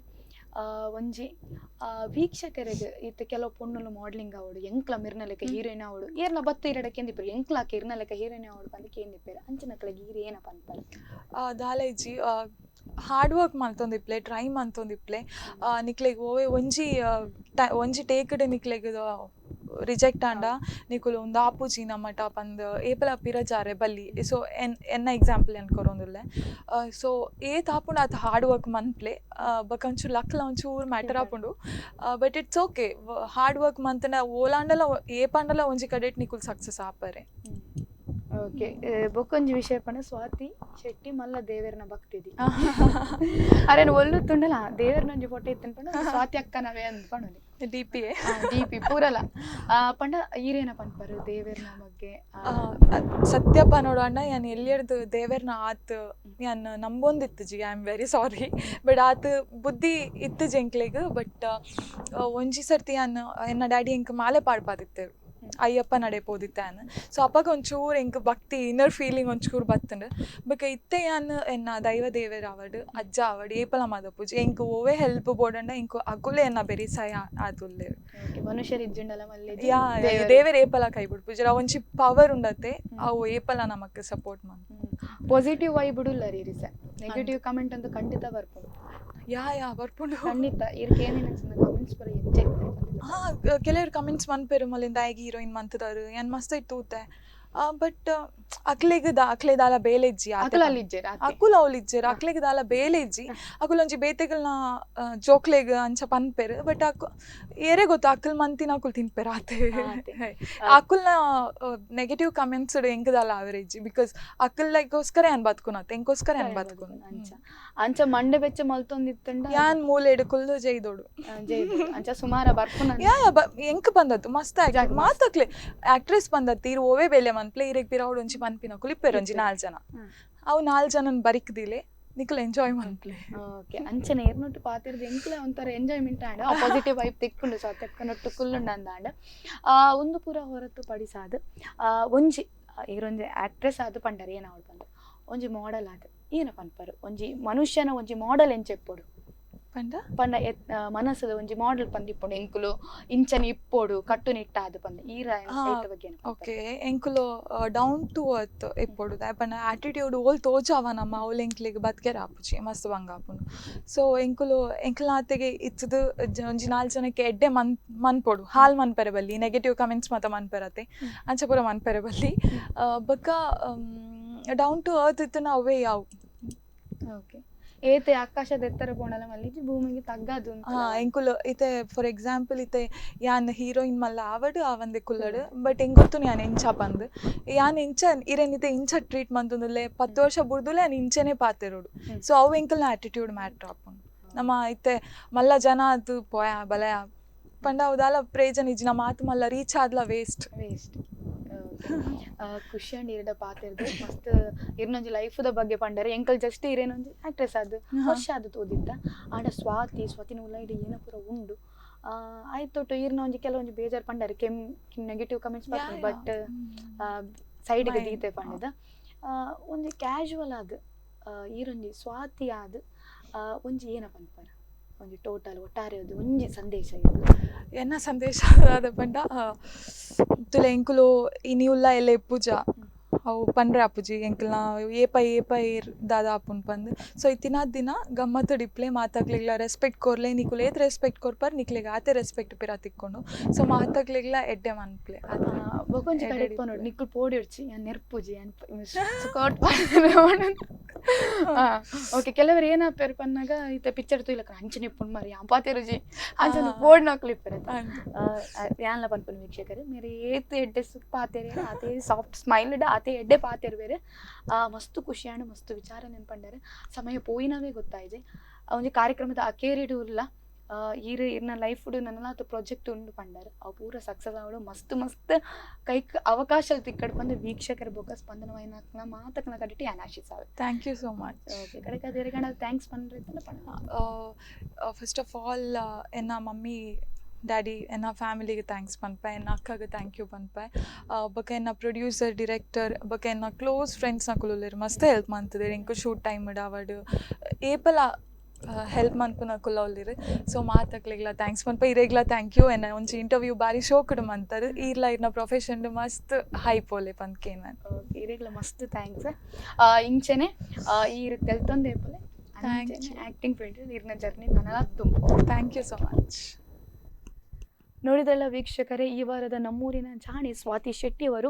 ಒಂಜಿ ವೀಕ್ಷಕರಿಗೆ, ಈತ ಕೆಲವು ಪೊಣ್ಣುಲು ಮಾಡಲಿಂಗ್ ಆವೊಡು, ಎಂಕ್ಲ ಮಿರ್ನ ಲೆಕ್ಕ ಹೀರೋಯಿನ್ ಆವೊಡು, ಏರ್ಲ ಬತ್ತ ಇರಡ ಕೇಂದಿಪ್ಪೆರ್, ಎಂಕ್ಲಾಕ ಇರ್ನ ಲೆಕ್ಕ ಹೀರೋಯಿನ್ ಆವೊಡು ಪಂದ್ ಕೇಂದಿಪ್ಪೆರ್, ಅಂಚಿನಕ್ಲೆಗ್ ಈರ್ ಏನ ಪನ್ಪರ್? ದಾಲ ಇಜ್ಜಿ, ಹಾರ್ಡ್ ವರ್ಕ್ ಮಲ್ತೊಂದಿಪ್ಲೆ, ಟ್ರೈ ಮಲ್ತೊಂದಿಪ್ಲೆ. ನಿಕ್ಲೆಗ್ ಓವೆ ಒಂಜಿ ಒಂಜಿ ಟೇಕ್ಡ್ ನಿಕ್ಲೆಗ್ ರಿಜೆಕ್ಟ್ ಆಂಡ ನಿಕುಲು ಉಂದು ಆಪುಜಿ ನಮ್ಮಟ ಪಂದ್ ಏಪಲ ಪಿರ ಜಾರೆ ಬಲ್ಲಿ. ಸೊ ಎನ್ನ ಎಕ್ಸಾಂಪಲ್ ಏನ್ ಕೊರೊಂದುಲ್ಲೆ. ಸೊ ಏತ್ ಆಪುಂಡು ಆತ್ ಹಾರ್ಡ್ ವರ್ಕ್ ಮನ್ಪ್ಲೆ. ಬೊಕ ಒಂಚೂರು ಲಕ್ಲ ಒಂಚೂರು ಮ್ಯಾಟರ್ ಆಪುಂಡು, but it's okay. Hard work ಮಂತಂಡ ಓಲಾಂಡಲ ಏಪಾಂಡಲ ಒಂಜಿ ಕಡೆಟ್ ನಿಕುಲು ಸಕ್ಸಸ್ ಆಪರೆ. ಓಕೆ, ಬೊಕ್ಕೊಂಜಿ ವಿಷಯ ಪಂಡ ಸ್ವಾತಿ ಶೆಟ್ಟಿ ಮಲ್ಲ ದೇವೆರ್ನ ಭಕ್ತಿದಿ. ಅರೆನ್ ಒಲ್ಲು ತುಂಡಲ ದೇವೆರ್ನ ಒಂಜಿ ಫೋಟೋ ಇತ್ತನ್ ಪಂಡ ಸ್ವಾತಿ ಅಕ್ಕನವೇ ಅಂದ್ ಪನೊಲಿ. D P A. D P ಪೂರಲ. ಪಂಡ ಈರೇನ ಪನ್ಪರ್ ದೇವೆರ್ನ ಬಗ್ಗೆ? ಸತ್ಯ ಪನೊಡು ಅಣ್ಣ, ಯಾನ್ ಎಲ್ಲಿಯರ್ದು ದೇವೆರ್ನ ಆತ್ ಯಾನ್ ನಂಬೊಂದಿತ್ತುಜಿ. I am very sorry, but ಆತ್ ಬುದ್ಧಿ ಇತ್ತುಜಿ ಎಂಕ್ಲೆಗ್. ಬಟ್ ಒಂಜಿ ಸರ್ತಿ ಯಾನ್ ಎನ್ನ ಡ್ಯಾಡಿ ಎಂಕ್ ಮಾಲೆ ಪಾಡ್ಪಾದಿತ್ತೆರ್, ಅಯ್ಯಪ್ಪ ನಡೆ ಪೋದಿತ್ತೆ ಯಾನ್. ಸೊ ಅಪಗ ಒಂಚೂರು ಎಂಕ್ ಭಕ್ತಿ ಇನ್ನರ್ ಫೀಲಿಂಗ್ ಒಂಚೂರು ಬತ್ತುಂಡು. ಬೊಕ ಇತ್ತೆ ಯಾನ್ ಎನ್ನ ದೈವ ದೇವೆರ್ ಆವಡ್ ಅಜ್ಜ ಆವಡ್ ಏಪಲ ಮದಪುಜಿ. ಎಂಕ್ ಒವ್ವೇ ಹೆಲ್ಪ್ ಬೋಡಂಡ ಎಂಕ್ ಅಕುಲೇ ಎನ್ನ ಬೆರಿಸಾಯ ಆದುಲ್ಲೆರ್. ಮನುಷ್ಯರ್ ಇಜ್ಜಿಂಡಲ ಮಲ್ಲೆ. ಯಾ, ದೇವೆರ್ ಏಪಲ ಕೈ ಬಿಡ್ಪುಜೆರ್. ಅವು ಒಂಜಿ ಪವರ್ ಉಂಡತೆ, ಅವು ಏಪಲ ನಮಕ್ ಸಪೋರ್ಟ್ ಮನ್ಪುಂಡು. ಪಾಸಿಟಿವ್ ವೈಬ್ ಉಲ್ಲರ್ ಇರಿಸ, ನೆಗೆಟಿವ್ ಕಮೆಂಟ್ ಅಂತೂ ಖಂಡಿತ ಬರ್ಪುಂಡು. ಯಾ ಯಾ, ಬರ್ಪುಂಡು. ಖಂಡಿತ. ಇರ್ ಕೇನಿನ ಕಮೆಂಟ್ಸ್ ಪೂರ ಎಂಚ ಇತ್ತು? ಹಾ, ಕೆಲವರು ಕಮೆಂಟ್ಸ್ ಮನ್ಪೆರು, ಮೊಲಿಂದ ದಾಯೆಗ್ ಹೀರೋಯಿನ್ ಮಂತುದಾರು, ಯಾನ್ ಮಸ್ತ್ ಐಟ್ ತೂತೆ. ಬಟ್ ಅಕ್ಲೆಗ್ ಅಕ್ಲೆ ದಾಲ ಬೇಲೆ ಇಜ್ಜಿ. ಅಕುಲು ಅಲ್ಲಿ ಇಜ್ಜೆರ್ ಆತೆ. ಅಕುಲು ಅವ್ಲು ಇಜ್ಜೆರ್, ಅಕ್ಲೆಗ್ ದಾಲ ಬೇಲೆ ಇಜ್ಜಿ. ಅಕುಲು ಒಂಜಿ ಬೇತೆಗಲ್ನ ಜೋಕ್ಲೆಗ್ ಅಂಚ ಪನ್ಪೆರ್. ಬಟ್ ಅಕು ಏರೇ ಗೊತ್ತು, ಅಕುಲ್ ಮಂತಿನ ಅಕುಲು ತಿನ್ಪೆರ್ ಆತೆ. ಆತೆ. ಅಕುಲ್ನ ನೆಗೆಟಿವ್ ಕಮೆಂಟ್ಸ್ ಎಂಕ್ ದಾಲ ಅವರೆ ಇಜ್ಜಿ, because ಅಕುಲ್ಗೋಸ್ಕರ ಯಾನ್ ಬದುಕುನತ್ತೆ, ಎಂಕೋಸ್ಕರ ಯಾನ್ ಬದುಕುನು. ಅಂಚ ಅಂಚ ಮಂಡೆ ಬೆಚ್ಚ ಮಲ್ತೊಂದಿತ್ತಂಡ ಯಾನ್ ಮೂಲೆಡ್ ಕುಲ್ದು ಜೈದೋಡು. ಅಂಚ ಸುಮಾರ ಬರ್ಪುನ. ಯಾ ಯಾ, ಎಂಕ್ ಬಂದತ್ತು ಮಸ್ತ್ ಆಕ್ಟ್ ಮಾತಕ್ಲೆ ಆಕ್ಟ್ರೆಸ್ ಬಂದತ್ತು. ಇರ್ ಓವೇ ಬೇಲೆ ಮನ್ಪ್ಲೆ, ಇರೆಗ್ ಪಿರವುಡು ಒಂಜಿ ಪನ್ಪಿನಕುಲು ಇಪ್ಪೆರ್ ಒಂಜಿ ನಾಲ್ ಜನ. ಅವು ನಾಲ್ ಜನನ್ ಬರಿಕ್ದಿಲೆ ನಿಕುಲು ಎಂಜಾಯ್ ಮನ್ಪ್ಲೆ. ಓಕೆ, ಅಂಚನೆ ಏರ್ನೊಟ್ಟು ಪಾತಿರ್ದು ಎಂಕ್ಲೆ ಒಂಥರ ಎಂಜಾಯ್ಮೆಂಟ್ ಆಂಡ್, ಆ ಪಾಸಿಟಿವ್ ವೈಬ್ ತಿಕ್ಕುಂಡು ಸ್ವಾತಿ ಕುಲ್ಲುಂಡು ಅಂದಾಂಡ್. ಒಂದು ಪೂರ ಹೊರತು ಪಡಿಸಾದ್ ಒಂಜಿ ಈರೊಂಜಿ ಆಕ್ಟ್ರೆಸ್ ಆದ್ ಪಂಡರ್ ಏನಾವಡ್ ಪಂದ್, ಒಂಜಿ ಮಾಡೆಲ್ ಆದ್ ಏನ ಪನ್ಪರ್? ಒಂಜಿ ಮನುಷ್ಯನ ಒಂಜಿ ಮಾಡೆಲ್ ಎಂಚ ಇಪ್ಪೊಡು ಪಂಡ? ಪಂಡ ಮನಸ್ಸದ ಒಂಜಿ ಮಾಡೆಲ್ ಪಂದ್ ಇಪ್ಪೊಡು, ಎಂಕುಲು ಇಂಚನೆ ಇಪ್ಪೊಡು ಕಟ್ಟುನಿಟ್ಟಾದ್ ಪಂದ್ ಈರ ಐತ ಬಗ್ಗೆ ಏನ ಪನ್ಪರ್? ಓಕೆ, ಎಂಕುಲು ಡೌನ್ ಟು ಅರ್ತ್ ಇಪ್ಪೊಡು. ದಾಯೆ ಪಂಡ ಆಟಿಟ್ಯೂಡ್ ಓಲ್ ತೋಜಾವ ನಮ್ಮ ಅವ್ಲು ಎಂಕ್ಲೆಗ್ ಬದ್ಕೆರೆ ಆಪುಜಿ, ಮಸ್ತ್ ಬಂಗ ಆಪುಂಡು. ಸೊ ಎಂಕುಲು ಎಂಕ್ಲ್ನಾತೆಗೆ ಇತ್ತದು ಒಂಜಿ ನಾಲ್ ಜನಕ್ಕೆ ಎಡ್ಡೆ ಮನ್ಪೊಡು, ಹಾಲ್ ಮನ್ಪೆರೆ ಬಲ್ಲಿ, ನೆಗೆಟಿವ್ ಕಮೆಂಟ್ಸ್ ಮಾತ ಮನ್ಪೆರತೆ, ಅಂಚ ಪೂರ ಮನ್ಪೆರೆ ಬಲ್ಲಿ. ಬೊಕ್ಕ ಡೌನ್ ಟು ಅರ್ತ್ ಇತ್ತುನ ಅವೇ ಯಾವು. ಓಕೆ, ಏತೆ ಆಕಾಶದ ಎತ್ತರ ಪೋಣಲ ಮಲ್ಲಿಜಿ ಭೂಮಿಗೆ ತಗ್ಗಾದು. ಎಂಕುಲು ಇತ್ತೆ ಫಾರ್ ಎಕ್ಸಾಂಪಲ್ ಇತ್ತೆ ಯಾನ್ ಹೀರೋಯಿನ್ ಮಲ್ಲ ಆವಡ್ ಆವಂದೆ ಕುಲ್ಲಡ್, ಬಟ್ ಎಂಕ್ ಗೊತ್ತುಂಡು ಯಾನ್ ಎಂಚ ಪಂದ್. ಯಾನ್ ಎಂಚ ಇರೆನ್ ಇತ್ತೆ ಇಂಚ ಟ್ರೀಟ್ ಮಂತೊಂದುಲ್ಲೆ, 10 ವರ್ಷ ಬುಡ್ದುಲೆ ಯಾನ್ ಇಂಚನೆ ಪಾತೆರೊಡು. ಸೊ ಅವು ಎಂಕಲ್ನ ಆಟಿಟ್ಯೂಡ್ ಮ್ಯಾಟ್ರ್ ಆಪುಂಡು. ನಮ್ಮ ಇತ್ತೆ ಮಲ್ಲ ಜನ ಅದು ಪೋಯ ಬಲಯ ಪಂಡ ಅವು ದಾಲ ಪ್ರಯೋಜನ ಇಜ್ಜಿ, ನಮ್ಮ ಆತ್ ಮಲ್ಲ ರೀಚ್ ಆದ್ಲ ವೇಸ್ಟ್. ವೇಸ್ಟ್. ಖುಷಿ ಅಂಡ್ ಇರಡ ಪಾತೆರ್ದು ಮಸ್ತ್ ಇರ್ನೊಂಜಿ ಲೈಫ್ದ ಬಗ್ಗೆ ಪಂಡರೆ. ಎಂಕಲ್ ಜಸ್ಟ್ ಇರೇನೊಂಜಿ ಆಕ್ಟ್ರೆಸ್ ಆದ್ ವರ್ಷ ಆದ್ ತೋದಿತ್ತ. ಆಂಡ ಸ್ವಾತಿ ಸ್ವಾತಿನ ಉಲೈಡ್ ಏನ ಪೂರ ಉಂಡು. ಆಯ್ತೊಟ್ಟು ಇರ್ನ ಒಂಜಿ ಕೆಲವೊಂಜಿ ಬೇಜಾರ್ ಪಂಡರೆ, ಕೆಮ್ ನೆಗೆಟಿವ್ ಕಮೆಂಟ್ಸ್ ಬಟ್ ಸೈಡ್ಗೆ ದೀತೆ ಪಂಡದ ಒಂಜಿ ಕ್ಯಾಶುವಲ್ ಆದ್ ಈರೊಂಜಿ ಸ್ವಾತಿ ಆದ್ ಒಂಜಿ ಏನ ಪನ್ಪರ, ಒಂಜಿ ಟೋಟಲ್ ಒಟ್ಟಾರೆ ಒಂಜಿ ಸಂದೇಶ ಇದು? ಎನ್ನ ಸಂದೇಶ ದಾದ ಪಂಡ, ತುಲೆ ಎಂಕುಲು ಇನಿ ಉಲ್ಲ ಎಲ್ಲೆ ಇಪ್ಪುಜ, ಅವು ಪಂಡ್ರೆ ಆಪುಜಿ ಎಂಕಲ್ನ ಏಪ ಏಪ ಏರ್ ದಾದ ಆಪುಂಡು ಪಂದ್. ಸೊ ಇತ್ತಿನ ದಿನ ಗಮ್ಮತ್ತು ಡಿಪ್ಲೆ, ಮಾತಾಕ್ಲೆಗ್ಲ ರೆಸ್ಪೆಕ್ಟ್ ಕೊರ್ಲೆ. ನಿಕುಲು ಏತ್ ರೆಸ್ಪೆಕ್ಟ್ ಕೊರ್ಪರ್ ನಿಕ್ಲೆಗ್ ಆತೆ ರೆಸ್ಪೆಕ್ಟ್ ಪಿರ ತಿಕ್ಕೊಂಡು. ಸೊ ಮಾತಾಕ್ಲೆಗ್ಲ ಎಡ್ಡೆ ಮನ್ಪ್ಲೆ. ಬೊಕೊಂಜಿ ಎಡ್ಡೆ ಕಡೆ ಡಿಪ್ಲೆ. ಪನೊಡು, ನಿಕ್ಕುಲು ಪೋಡಿರ್ಚಿ, ಯಾನ್ ನೆರ್ಪುಜಿ, ಯಾನ್ ಓಕೆ. ಕೆಲವರು ಏನಾಪೇರು ಪನ್ನಾಗ, ಇತ್ತೆ ಪಿಕ್ಚರ್ ತೂಯ್ಲಕ್ಕ ಅಂಚನೆ ಇಪ್ಪುಂಡು ಮರಿ, ಯಾನ್ ಪಾತೆರುಜಿ ಅಂಚನೆ ಪೋಡ್ನಕ್ಲು ಇಪ್ಪೆರೆ. ಯಾನ್ಲ ಪನ್ಪುನ ವೀಕ್ಷಕರು, ಮೇರೆ ಏತ್ ಎಡ್ಡೆ ಪಾತೆರೆ, ಆತೆ ಸಾಫ್ಟ್ ಸ್ಮೈಲ್ ಆತೆ ಎಡ್ಡೆ ಪಾತೆರುವೆರ್. ಮಸ್ತ್ ಖುಷಿಯಾಣ, ಮಸ್ತ್ ವಿಚಾರ ನೆನ್ಪಂಡರ್. ಸಮಯ ಪೋಯಿನವೇ ಗೊತ್ತಾಯ್ಜೆ. ಒಂಜಿ ಕಾರ್ಯಕ್ರಮದ ಅಕೇರಿಡ್ ಉಲ್ಲ. ಈರ್ ಇರ್ನ ಲೈಫ್ ನನಲಾತ್ ಪ್ರಾಜೆಕ್ಟ್ ಉಂಡು ಪಂಡರ್, ಅವು ಪೂರ ಸಕ್ಸಸ್ ಆವಡು, ಮಸ್ತ್ ಮಸ್ತ್ ಕೈಕ್ ಅವಕಾಶ ತಿಕ್ಕಡ್ ಪಂದ್ ವೀಕ್ಷಕರ ಬೊಕ್ಕ ಸ್ಪಂದನವಾಹಿನಿನ ಮಾತಕನ ಕಡೆಟ್ ಯಾನ್ ಆಶಿಸಾವೆ. Thank you so much. Okay, ಕಡೆಕ್ ಅದು ಎರೆಗಣ thanks ಪಂಡ್ರೆ ಪಣ. ಫಸ್ಟ್ ಆಫ್ ಆಲ್ ಎನ್ನ ಮಮ್ಮಿ ಡ್ಯಾಡಿ, ಎನ್ನ ಫ್ಯಾಮಿಲಿಗೆ thanks ಪನ್ಪೆ, ಎನ್ನ ಅಕ್ಕಗೆ thank you ಪನ್ಪೆ. ಬೊಕ ಎನ್ನ ಪ್ರೊಡ್ಯೂಸರ್, ಡಿರೆಕ್ಟರ್, ಬೊಕ ಎನ್ನ ಕ್ಲೋಸ್ ಫ್ರೆಂಡ್ಸ್ ನಕುಲು ಉಲ್ಲೆರ್, ಮಸ್ತ್ ಹೆಲ್ಪ್ ಮಂತುದೆರ್ ಎಂಕ್. ಶೂಟ್ ಟೈಮ್ ಆವಡ್ ಏಪಲ ಹೆಲ್ಪ್ ಮನ್ಪುನಕುಲು ಉಲ್ಲೆರ್. ಸೊ ಮಾತಕ್ಲೆಗ್ಲ thanks ಪನ್ಪೆ. ಇರೆಗ್ಲ thank you. ಎನ್ನ ಒಂಜಿ ಇಂಟರ್ವ್ಯೂ ಬಾರಿ ಶೋಕುಡು ಮಂತರ್. ಈರ್ಲ ಇರ್ನ ಪ್ರೊಫೆಷನ್ ಮಸ್ತ್ ಹೈ ಪೋಲೆ ಪಂದ್ ಕೇನ್ವನ್. ಓಕೆ, ಇರೆಗ್ಲ ಮಸ್ತ್ thanks. ಇಂಚೆನೆ ಈರ್ ತೆಲ್ತೊಂದೇ ಪೋಲೆ. Thank you. Acting field ಇರ್ನ ಜರ್ನಿ ನನಲಾತ್ ತುಂಬ. Thank you so much. ನೋಡಿದಲ್ಲ ವೀಕ್ಷಕರೇ, ಈ ವಾರದ ನಮ್ಮೂರಿನ ಜಾಣೆ ಸ್ವಾತಿ ಶೆಟ್ಟಿಯವರು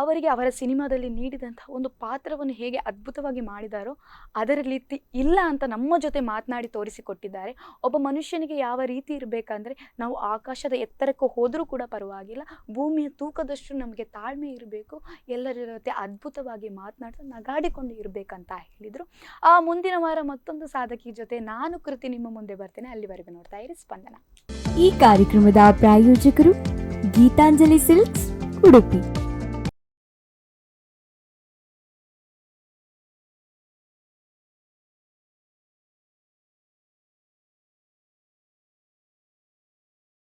ಅವರಿಗೆ ಅವರ ಸಿನಿಮಾದಲ್ಲಿ ನೀಡಿದಂಥ ಒಂದು ಪಾತ್ರವನ್ನು ಹೇಗೆ ಅದ್ಭುತವಾಗಿ ಮಾಡಿದಾರೋ ಅದರ ರೀತಿ ಇಲ್ಲ ಅಂತ ನಮ್ಮ ಜೊತೆ ಮಾತನಾಡಿ ತೋರಿಸಿಕೊಟ್ಟಿದ್ದಾರೆ. ಒಬ್ಬ ಮನುಷ್ಯನಿಗೆ ಯಾವ ರೀತಿ ಇರಬೇಕಂದ್ರೆ, ನಾವು ಆಕಾಶದ ಎತ್ತರಕ್ಕೂ ಹೋದರೂ ಕೂಡ ಪರವಾಗಿಲ್ಲ, ಭೂಮಿಯ ತೂಕದಷ್ಟು ನಮಗೆ ತಾಳ್ಮೆ ಇರಬೇಕು, ಎಲ್ಲರ ಜೊತೆ ಅದ್ಭುತವಾಗಿ ಮಾತನಾಡ್ತಾ ನಗಾಡಿಕೊಂಡು ಇರಬೇಕಂತ ಹೇಳಿದರು. ಆ ಮುಂದಿನ ವಾರ ಮತ್ತೊಂದು ಸಾಧಕಿ ಜೊತೆ ನಾನು ಕೃತಿ ನಿಮ್ಮ ಮುಂದೆ ಬರ್ತೇನೆ. ಅಲ್ಲಿವರೆಗೂ ನೋಡ್ತಾ ಇರಿ ಸ್ಪಂದನ. ಈ ಕಾರ್ಯಕ್ರಮದ ಪ್ರಾಯೋಜಕರು ಗೀತಾಂಜಲಿ ಸಿಲ್ಕ್ಸ್, ಉಡುಪಿ.